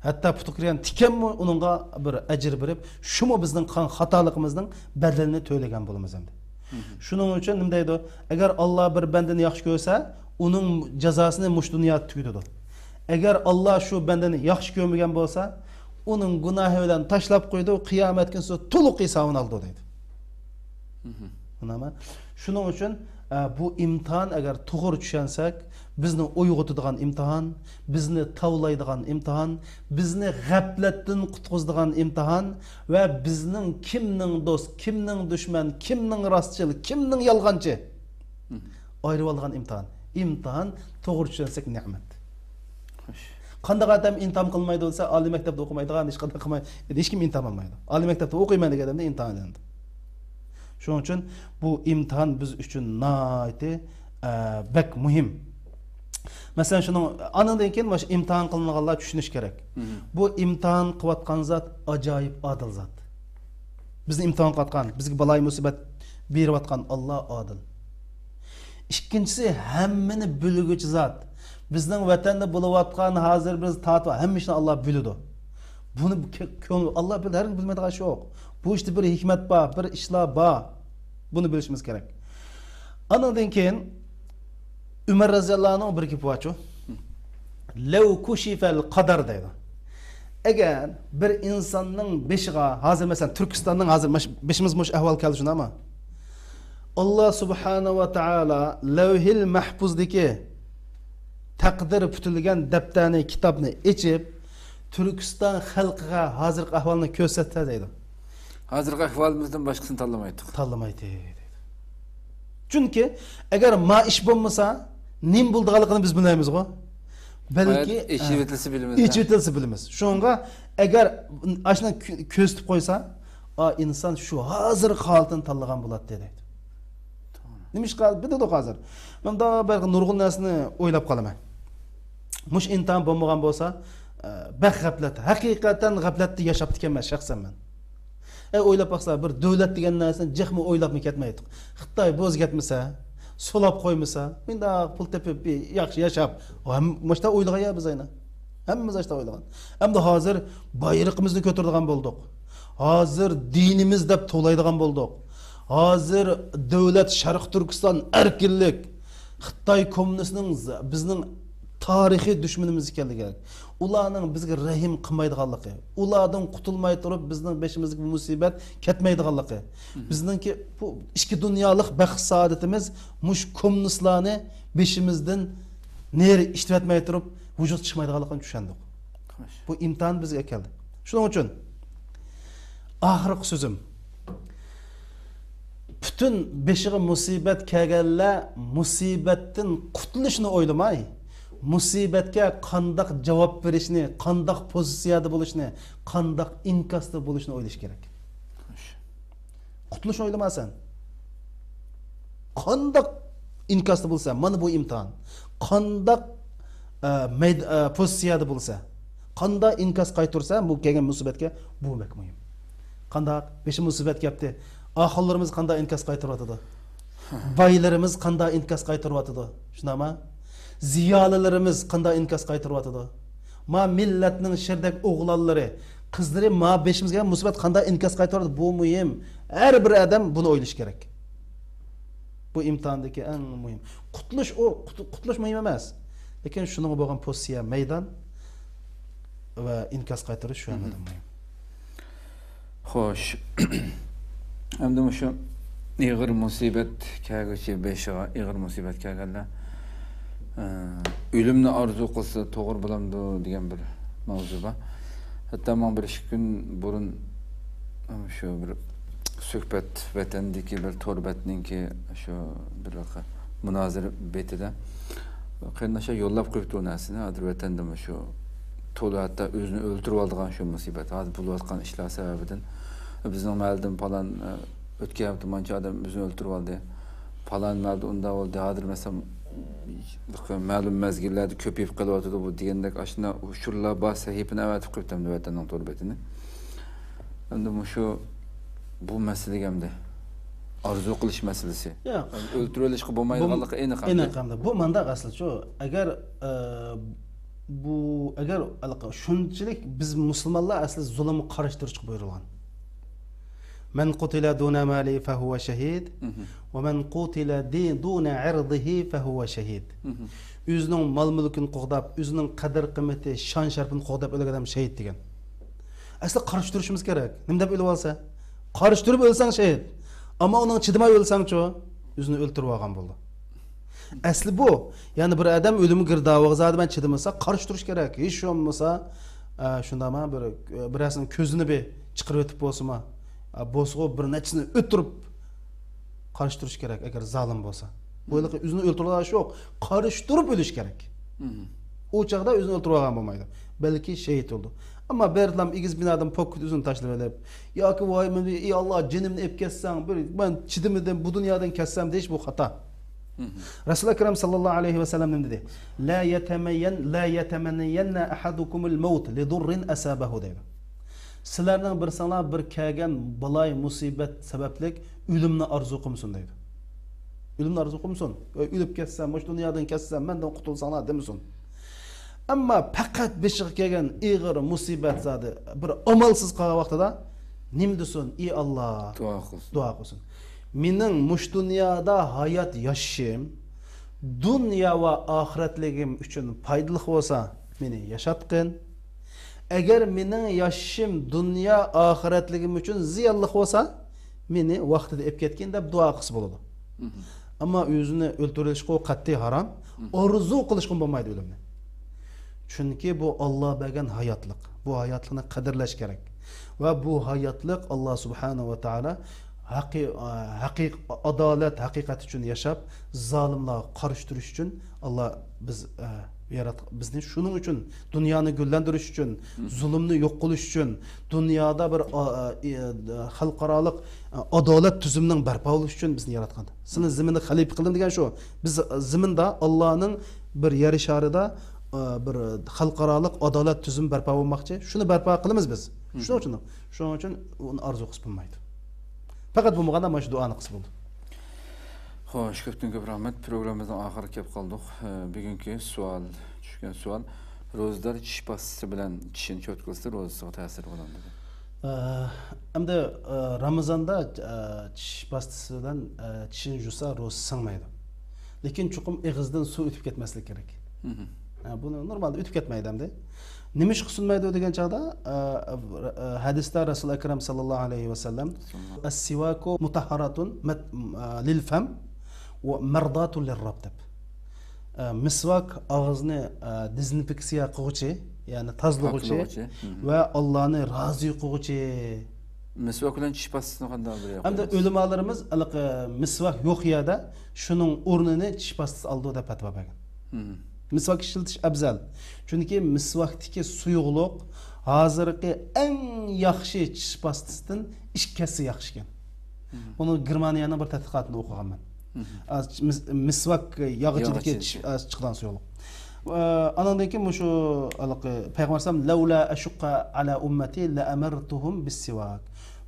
ھەتتا پۇتىغا كىرگەن تىكەنمۇ ئۇنىڭغا بىر ئەجىر بېرىپ، شۇمۇ بىزنىڭ قىلغان خاتالىقىمىزنىڭ بەدىلىنى تۆلىگەن بولىمىز ئەمدى. شۇنىڭ ئۈچۈن نېمە دەيدۇ؟ ئەگەر ئاللا بىر بەندىنى ياخشى كۆرسە، ئۇنىڭ جازاسىنى مۇشۇ دۇنيادا تۈگىتىدۇ. ئەگەر ئاللا شۇ بەندىنى ياخشى كۆرمىگەن بولسا، ئۇنىڭ گۇناھى بىلەن تاشلاپ قويىدۇ، قىيامەت كۈنىسى تولۇق ھېسابىنى ئالىدۇ دەيدۇ. ئۇنىما؟ شۇنىڭ ئۈچۈن، ئە، بۇ ئىمتىھان ئەگەر توغرا چۈشەنسەك، بىزنى ئويغىتىدىغان ئىمتىھان، بىزنى تاۋلايدىغان ئىمتىھان، بىزنى غەپلەتتىن قۇتقۇزىدىغان ئىمتىھان ۋە بىزنىڭ كىمنىڭ دوست، كىمنىڭ دۈشمەن، كىمنىڭ راستچىل، كىمنىڭ يالغانچى ئايرىۋالىدىغان ئىمتىھان. ئىمتىھان توغرا چۈشەنسەك نېمەت. خوش. قانداق ئادەم ئىمتىھان قىلمايدۇ دېسە، ئالىي مەكتەپتە ئوقۇمايدىغان، ھېچقانداق قىلماي، ھېچكىم ئىمتىھان ئالمايدۇ. ئالىي مەكتەپتە ئوقۇيمەن دېگەن ئادەمدە ئىمتىھان ئېلىنىدۇ. شۇنىڭ ئۈچۈن بۇ ئىمتىھان بىز ئۈچۈن ناھايىتى، ئە، بەك مۇھىم. مەسىلەن، شۇنىڭ، ئاندىن كېيىن مانا شۇ ئىمتىھان قىلىنغانلار چۈشىنىش كېرەك. بۇ ئىمتىھان قىلىۋاتقان زات ئاجايىپ ئادىل زات. بىزنى ئىمتىھان قىلىۋاتقان، بىزگە بالايى مۇسىبەت بېرىۋاتقان ئاللا ئادىل. ئىككىنچىسى، ھەممىنى بىلگۈچى زات. بىزنىڭ ۋەتەندە بولۇۋاتقان، ھازىر بىز تارتىپ ھەممە ئىشنى ئاللا بىلىدۇ. بۇنى كۆ-، كۆڭۈل، ئاللا بىلىدۇ، ھەرگىز بىلمەيدىغان ئىش يوق. بۇ ئىشتا بىر ھېكمەت بار، بىر ئىشلار بار. بۇنى بىلىشىمىز كېرەك. ئانىڭدىن كېيىن ئۆمەر رەزىياللاھۇ ئەنھۇنىڭ بىر گېپى بارچۇ. لەۋ كۇشىفەل قەدەر دەيدۇ. ئەگەر بىر ئىنساننىڭ بېشىغا، ھازىر مەسىلەن، تۈركىستاننىڭ ھازىر ماش-، بېشىمىز مۇشۇ ئەھۋال كەلدى، شۇنداقمۇ؟ ئاللا سۇبھانەھۇ ۋە تائالا لەۋھىل مەھپۇزدىكى تەقدىر پۈتۈلگەن دەپتەرنى، كىتابنى ئېچىپ، تۈركىستان خەلقىگە ھازىرقى ئەھۋالنى كۆرسەتسە دەيدۇ. ھازىرقى ئەھۋالىمىزدىن باشقىسىنى تاللىمايتتۇق. تاللىمايتتى دەيدۇ. چۈنكى ئەگەر ما ئىش بولمىسا، نېمە بولىدىغانلىقىنى بىز بىلمەيمىزغۇ. بەلكى، ھايات ئېچىۋېتىلسە بىلىمىز. ئېچىۋېتىلسە بىلىمىز. شۇڭا ئەگەر ئاشۇنى كۆ-، كۆرسىتىپ قويسا، ئا، ئىنسان شۇ ھازىرقى ھالىتىنى تاللىغان بولاتتى دەيدۇ. نېمىشقا بىلدۇق ھازىر؟ مەن مۇنداق بىر نۇرغۇن نەرسىنى ئويلاپ قالىمەن. مۇشۇ ئىمتىھان بولمىغان بولسا، ئە، بەك غەپلەت، ھەقىقەتەن غەپلەتتە ياشاپتىكەنمەن شەخسەن مەن. ئەي، ئويلاپ باقسا، بىر دۆلەت دېگەن نەرسىنى جىقمۇ ئويلاپمۇ كەتمەيتتۇق. خىتاي بوز كەتمىسە، سولاپ قويمىسا، مۇنداق پۇل تېپىپ، بىر ياخشى ياشاپ، ھەم-، مۇشتا ئويلىغان يا بىز ئەينە. ھەممىمىز ئاشتا ئويلىغان. ئەمدى ھازىر بايرىقىمىزنى كۆتۈرىدىغان بولدۇق. ھازىر دىنىمىز دەپ توۋلايدىغان بولدۇق. ھازىر دۆلەت شەرقىي تۈركىستان ئەركىنلىك. خىتاي كوممۇنىستنىڭ ز-، بىزنىڭ تارىخىي دۈشمىنىمىز ئىكەنلىكى. ئۇلارنىڭ بىزگە رەھىم قىلمايدىغانلىقى. ئۇلاردىن قۇتۇلماي تۇرۇپ بىزنىڭ بېشىمىزدىكى مۇسىبەت كەتمەيدىغانلىقى. بىزنىڭكى بۇ ئىككى دۇنيالىق بەخت سائادىتىمىز مۇشۇ كوممۇنىستلارنى بېشىمىزدىن نېرى ئىشلەتمەي تۇرۇپ ۋۇجۇدقا چىقمايدىغانلىقىنى چۈشەندۇق. خوش. بۇ ئىمتىھان بىزگە كەلدى. شۇنىڭ ئۈچۈن ئاخىرقى سۆزۈم، پۈتۈن بېشىغا مۇسىبەت كەلگەنلەر مۇسىبەتتىن قۇتۇلۇشنى ئويلىماي، مۇسىبەتكە قانداق جاۋاب بېرىشنى، قانداق پوزىتسىيەدە بولۇشنى، قانداق ئىنكاستا بولۇشنى ئويلىشى كېرەك. خوش. قۇتۇلۇشنى ئويلىما سەن. قانداق ئىنكاستا بولسا، مانا بۇ ئىمتىھان. قانداق، ئە، مەيد-، ئە، پوزىتسىيەدە بولسا، قانداق ئىنكاس قايتۇرسا، بۇ كەلگەن مۇسىبەتكە، بۇ بەك مۇھىم. قانداق؟ بېشى مۇسىبەت كەپتۇ. ئاخۇنلىرىمىز قانداق ئىنكاس قايتۇرۇۋاتىدۇ؟ بايلىرىمىز قانداق ئىنكاس قايتۇرۇۋاتىدۇ؟ شۇنداقما؟ زىيالىيلىرىمىز قانداق ئىنكاس قايتۇرۇۋاتىدۇ؟ ما مىللەتنىڭ شىردەك ئوغلانلىرى، قىزلىرى ما بېشىمىزغا كەلگەن مۇسىبەت قانداق ئىنكاس قايتۇرىدۇ؟ بۇ مۇھىم. ھەر بىر ئادەم بۇنى ئويلىشى كېرەك. بۇ ئىمتىھاندىكى ئەڭ مۇھىم. قۇتۇلۇش ئۇ، قۇت-، قۇتۇلۇش مۇھىم ئەمەس. لېكىن شۇنىڭغا بولغان پوزىتسىيە مەيدان ۋە ئىنكاس قايتۇرۇش شۇ ھەممىدىن مۇھىم. خوش. ئەمدى مۇشۇ ئېغىر مۇسىبەت كەلگۈچى، بېشىغا ئېغىر مۇسىبەت كەلگەنلەر، ئە، ئۆلۈمنى ئارزۇ قىلسا توغرا بولامدۇ دېگەن بىر ماۋزۇ بار. ھەتتا ماڭا بىر ئىككى كۈن بۇرۇن، ئە، شۇ بىر سۆھبەت، ۋەتەندىكى بىر تور بەتنىڭكى شۇ بىر مۇنازىرە بېتىدە قېرىنداشلار يوللاپ قويۇپتۇ ئۇ نەرسىنى. ھازىر ۋەتەندىمۇ شۇ تولا ھەتتا ئۆزىنى ئۆلتۈرۈۋالىدىغان شۇ مۇسىبەت. ھازىر بولۇۋاتقان ئىشلار سەۋەبىدىن بىزنىڭ مەھەللىدىن پالان، ئە، ئۆتكەن ھەپتە مانچە ئادەم ئۆزىنى ئۆلتۈرۈۋالدى. پالان مەھەللىدە ئۇنداق بولدى. ھازىر مەسىلەن، مەلۇم مەزگىللەردە كۆپىيىپ قېلىۋاتىدۇ بۇ دېگەندەك ئاشۇنداق ئۇچۇرلار بار. سەھىپىنى ئەۋەتىپ قويۇپتۇ ئەمدى ۋەتەننىڭ تور بېتىنى. ئەمدى مۇشۇ بۇ مەسىلىگە ئەمدى ئارزۇ قىلىش مەسىلىسى. ياق. ئۆلتۈرۈۋېلىشقا بولمايدىغانلىقى ئېنىق ئەمدى. ئېنىق ئەمدى. بۇ مانداق ئەسلىچۇ. ئەگەر، ئە، بۇ، ئەگەر ھېلىقى شۇنچىلىك بىز مۇسۇلمانلار ئەسلى زۇلۇمغا قارشى تۇرۇشقا بۇيرۇلغان. مەن قۇتىلە دۇنە مالى فەھۇۋە شەھىد، مھم. ۋە مەن قۇتىلە دى-، دۇنە ئىردىھى فەھۇۋە شەھىد. مھم. ئۆزىنىڭ مال-مۈلكىنى قوغداپ، ئۆزىنىڭ قەدىر-قىممىتى، شان-شەرىپىنى قوغداپ ئۆلگەن ئادەم شەھىد دېگەن. ئەسلى قارشى تۇرۇشىمىز كېرەك. نېمە دەپ ئۆلۈۋالسا؟ قارشى تۇرۇپ ئۆلسەڭ شەھىد. ئەمما ئۇنىڭغا چىدىماي ئۆلسەڭچۇ؟ ئۆزىنى ئۆلتۈرۈۋالغان بولىدۇ. ئەسلى بۇ. يەنى بىر ئادەم ئۆلۈم گىردابىغا زادى مەن چىدىمىسا، قارشى تۇرۇش كېرەك. ھېچ بولمىسا، ئە، شۇنداقما بىر، بىرەرسىنىڭ كۆزىنى بىر چىقىرىۋېتىپ بولسىمۇ، ئە، بولسىغۇ بىر نەچچىسىنى ئۆلتۈرۈپ قارشى تۇرۇش كېرەك، ئەگەر زالىم بولسا. بۇ ھېلىقى ئۆزىنى ئۆلتۈرۈۋالغان ئىش يوق. قارشى تۇرۇپ ئۆلۈش كېرەك. مم. ئۇ چاغدا ئۆزىنى ئۆلتۈرۈۋالغان بولمايدۇ. بەلكى شېھىت بولىدۇ. ئەمما بىردىنلا ئېگىز بىنادىن پوككىدە ئۆزىنى تاشلىۋېلىپ، ياكى ۋاي مېنى، ئى ئاللا، جېنىمنى ئېلىپ كەتسەڭ، بىر مەن چىدىمىدىم، بۇ دۇنيادىن كەتسەم دېيىش بۇ خاتا. مم. رەسۇل ئەكرەم ساللاللاھۇ ئەلەيھى ۋەسەللەم نېمە دېدى؟ لا يتمين-، لا يتمنين أحدكم الموت لضر أصابه دەيدۇ. سىلەرنىڭ بىرسىڭلار بىر كەلگەن بالاي مۇسىبەت سەۋەبلىك ئۆلۈمنى ئارزۇ قىلمىسۇن دەيدۇ. ئۆلۈمنى ئارزۇ قىلمىسۇن. ئۆي ئۆلۈپ كەتسەم، مۇشۇ دۇنيادىن كەتسەم، مەندىن قۇتۇلساڭلار دېمىسۇن. ئەمما پەقەت بېشىغا كەلگەن ئېغىر مۇسىبەت زادى بىر ئامالسىز قالغان ۋاقتىدا نېمە دېسۇن؟ ئى ئاللا! دۇئا قىلسۇن. دۇئا قىلسۇن. مېنىڭ مۇشۇ دۇنيادا ھايات ياشىشىم دۇنيا ۋە ئاخىرەتلىكىم ئۈچۈن پايدىلىق بولسا، مېنى ياشاتقىن. ئەگەر مېنىڭ ياشىشىم دۇنيا ئاخىرەتلىكىم ئۈچۈن زىيانلىق بولسا، مېنى ۋاقتىدا ئېلىپ كەتكىن دەپ دۇئا قىلسا بولىدۇ. مم. ئەمما ئۆزىنى ئۆلتۈرۈشقۇ قەتئىي ھارام. مم. ئارزۇ قىلىشقىمۇ بولمايدۇ ئۆلۈمنى. چۈنكى بۇ ئاللا بەرگەن ھاياتلىق. بۇ ھاياتلىقنى قەدىرلەش كېرەك. ۋە بۇ ھاياتلىق ئاللا سۇبھانەھۇ ۋە تائالا ھەقىي-، ھەقىق-، ئادالەت، ھەقىقەت ئۈچۈن ياشاپ، زالىملارغا قارشى تۇرۇش ئۈچۈن ئاللا بىز، ئە، يارات-، بىزنى شۇنىڭ ئۈچۈن، دۇنيانى گۈللەندۈرۈش ئۈچۈن، مم. زۇلۇمنى يوق قىلىش ئۈچۈن، دۇنيادا بىر، ئا، ئا، ئى، خەلقئارالىق، ئا، ئادالەت تۈزۈمىنىڭ بەرپا بولۇشى ئۈچۈن بىزنى ياراتقان. سېنى زېمىندا خەلىپە قىلدىم دېگەن شۇ. بىز زېمىندا ئاللانىڭ بىر يەر شارىدا، ئا، بىر خەلقئارالىق ئادالەت تۈزۈمى بەرپا بولماقچى. شۇنى بەرپا قىلىمىز بىز. مم. شۇنىڭ ئۈچۈن، شۇنىڭ ئۈچۈن ئۇنى ئارزۇ قىلسا بولمايدۇ. پەقەت بولمىغاندا مانا شۇ دۇئانى قىلسا بولىدۇ. خوش، كۆپتىن كۆپ رەھمەت. پروگراممىمىزنىڭ ئاخىرىغا كېلىپ قالدۇق. ئە، بۈگۈنكى سوئال، چۈشكەن سوئال. روزىدار چىش پاستىسى بىلەن چىشىنى چوتكىلىسا روزىسىغا تەسىرى بولامدۇ دېدى. ئە، ئەمدى، ئە، رامىزاندا، ئە، چىش پاستىسى بىلەن، ئە، چىشىنى يۇسا روزىسى سىڭمەيدۇ. لېكىن چوقۇم ئېغىزدىن سۇ ئۆتۈپ كەتمەسلىكى كېرەك. مم. ئە، بۇنى نورمالدا ئۆتۈپ كەتمەيدۇ ئەمدى. نېمىشقا سۇنمايدۇ دېگەن چاغدا، ئە، ئە، ھەدىستە رەسۇل ئەكرەم ساللاللاھۇ ئەلەيھى ۋەسەللەم، ئەسسىۋاكۇ مۇتەھھەراتۇن مەت-، ئە، لىل فەم ۋە مەرداتۇن لىر رەب دەپ. ئە، مىسۋاك ئاغزىنى، ئە، دېزىنفېكسىيە قىلغۇچى، يەنى تازىلىغۇچى پاكلىغۇچى. مم. ۋە ئاللانى رازى قىلغۇچى. مىسۋاك بىلەن چىش پاستىسىنى قانداق بىر ئەمدى ئۆلىمالىرىمىز ھېلىقى مىسۋاك يوق يەردە شۇنىڭ ئورنىنى چىش پاستىسى ئالىدۇ دەپ پەتىۋا بەرگەن. مم. مىسۋاك ئىشلىتىش ئەۋزەل. چۈنكى مىسۋاكتىكى سۇيۇقلۇق ھازىرقى ئەڭ ياخشى چىش پاستىسىدىن ئىككى ھەسسە ياخشى ئىكەن. مم. بۇنى گېرمانىيەنىڭ بىر تەتقىقاتىنى ئوقۇغانمەن. مم. ئا، مىس-، مىسۋاك ياغىچىدىكى ياغىچى. چىش-، ئا، چىقىدىغان سۇيۇقلۇق. ئا، ئانىڭدىن كېيىن مۇشۇ ھېلىقى پەيغەمبەر ئەلەيھىسسالام، لەۋلا ئەشۇققە ئەلا ئۈممەتى لەئەمەرتۇھۇم بىسسىۋاك.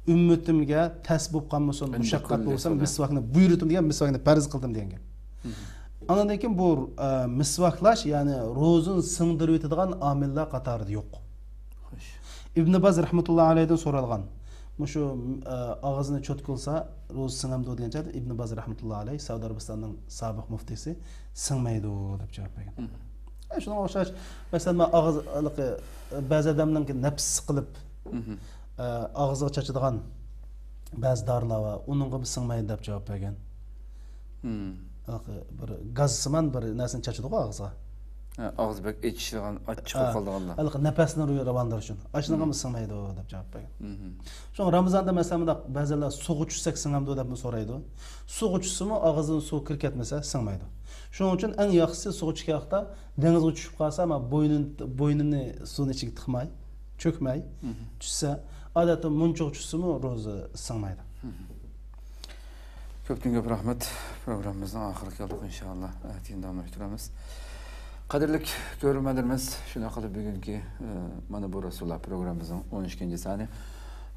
ئۈممىتىمگە تەس بولۇپ قالمىسۇن، مۇشەققەت بولسا، مىسۋاكنى بۇيرۇتۇم دېگەن، مىسۋاكنى پەرز قىلدىم دېگەن گەپ. مم. ئاندىن كېيىن بۇ، ئە، مىسۋاكلاش، يەنى روزىنى سىڭدۈرۈۋېتىدىغان ئامىللار قاتارىدا يوق. خوش. ئىبن باز رەھمەتۇللا ئەلەيھىدىن سورالغان. مۇشۇ، ئە، ئاغزىنى چوتكىلىسا روزا سىڭەمدۇ دېگەن چاغدا ئىبن باز رەھمەتۇللا ئەلەيھ سەئۇدى ئەرەبىستاننىڭ سابىق مۇفتىسى سىڭمەيدۇ دەپ جاۋاب بەرگەن. مم. ئە، شۇنىڭغا ئوخشاش، مەسىلەن، مانا ئاغزى، ھېلىقى، بەزى ئادەمنىڭكى نەپسى سىقىلىپ، مم. ئە، ئاغزىغا چاچىدىغان بەزى دارىلار بار، ئۇنىڭغىمۇ سىڭمەيدۇ دەپ جاۋاب بەرگەن. مم. ھېلىقى بىر گازسىمان بىر نەرسىنى چاچىدىغۇ ئاغزىغا. ھە، ئاغزى بەك ئېچىشىدىغان، ئاچچىقى ھە، قالىدىغانلار. ھېلىقى نەپەسنى راۋاندۇرۇش ئۈچۈن. ئاشۇنىڭغىمۇ مم. سىڭمەيدۇ دەپ جاۋاب بەرگەن. مم. شۇڭا رامىزاندا، مەسىلەن، مۇنداق بەزىلەر سۇغا چۈشسەك سىڭەمدۇ دەپمۇ سورايدۇ. سۇغا چۈشسىمۇ ئاغزىدىن سۇ كىرىپ كەتمىسە سىڭمەيدۇ. شۇنىڭ ئۈچۈن ئەڭ ياخشىسى سۇغا چۈشكەن ۋاقىتتا دېڭىزغا چۈشۈپ قالسا، ئەمما بوينىنى، بوينىنى سۇنىڭ ئىچىگە تىقماي، چۆكمەي مم. چۈشسە، ئادەتتە مۇنچە ئۇچۇسىمۇ روزا سىڭمەيدۇ. كۆپتىن كۆپ رەھمەت. پروگراممىمىزنىڭ ئاخىرىغا كەلدۇق، ئىنشائاللا. ئەتىگىن داۋاملاشتۇرىمىز. قەدىرلىك كۆرۈرمەنلىرىمىز، شۇنداق قىلىپ بۈگۈنكى، ئە، مانا بۇ رەسۇلۇللا پروگراممىمىزنىڭ ئون ئىككىنچى سانى.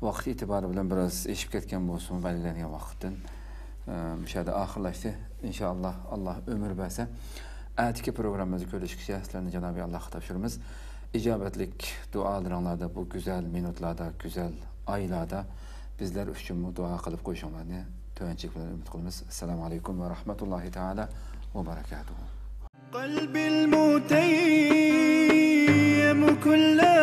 ۋاقىت ئېتىبارى بىلەن بىراز ئېشىپ كەتكەن بولسىمۇ، بەلگىلەنگەن ۋاقىتتىن، ئە، مۇشۇ يەردە ئاخىرلاشتى. ئىنشائاللا، ئاللا ئۆمۈر بەرسە، ئەتىكى پروگراممىمىزدا كۆرۈشكىچە سىلەرنى جانابى ئاللاغا خىتاب سۈرىمىز. ئىجابەتلىك دۇئالىرىڭلاردا، بۇ گۈزەل مىنۇتلاردا، گۈزەل ئايلاردا بىزلەر ئۈچۈنمۇ دۇئا قىلىپ قويۇشۇڭلارنى تۆۋەنچىلىك بىلەن ئۈمىد قىلىمىز. ئەسسالامۇ ئەلەيكۇم ۋە رەھمەتۇللاھى تائالا ۋە بەرەكاتۇھۇ. قەلبىل مۇتەييەم كۈللە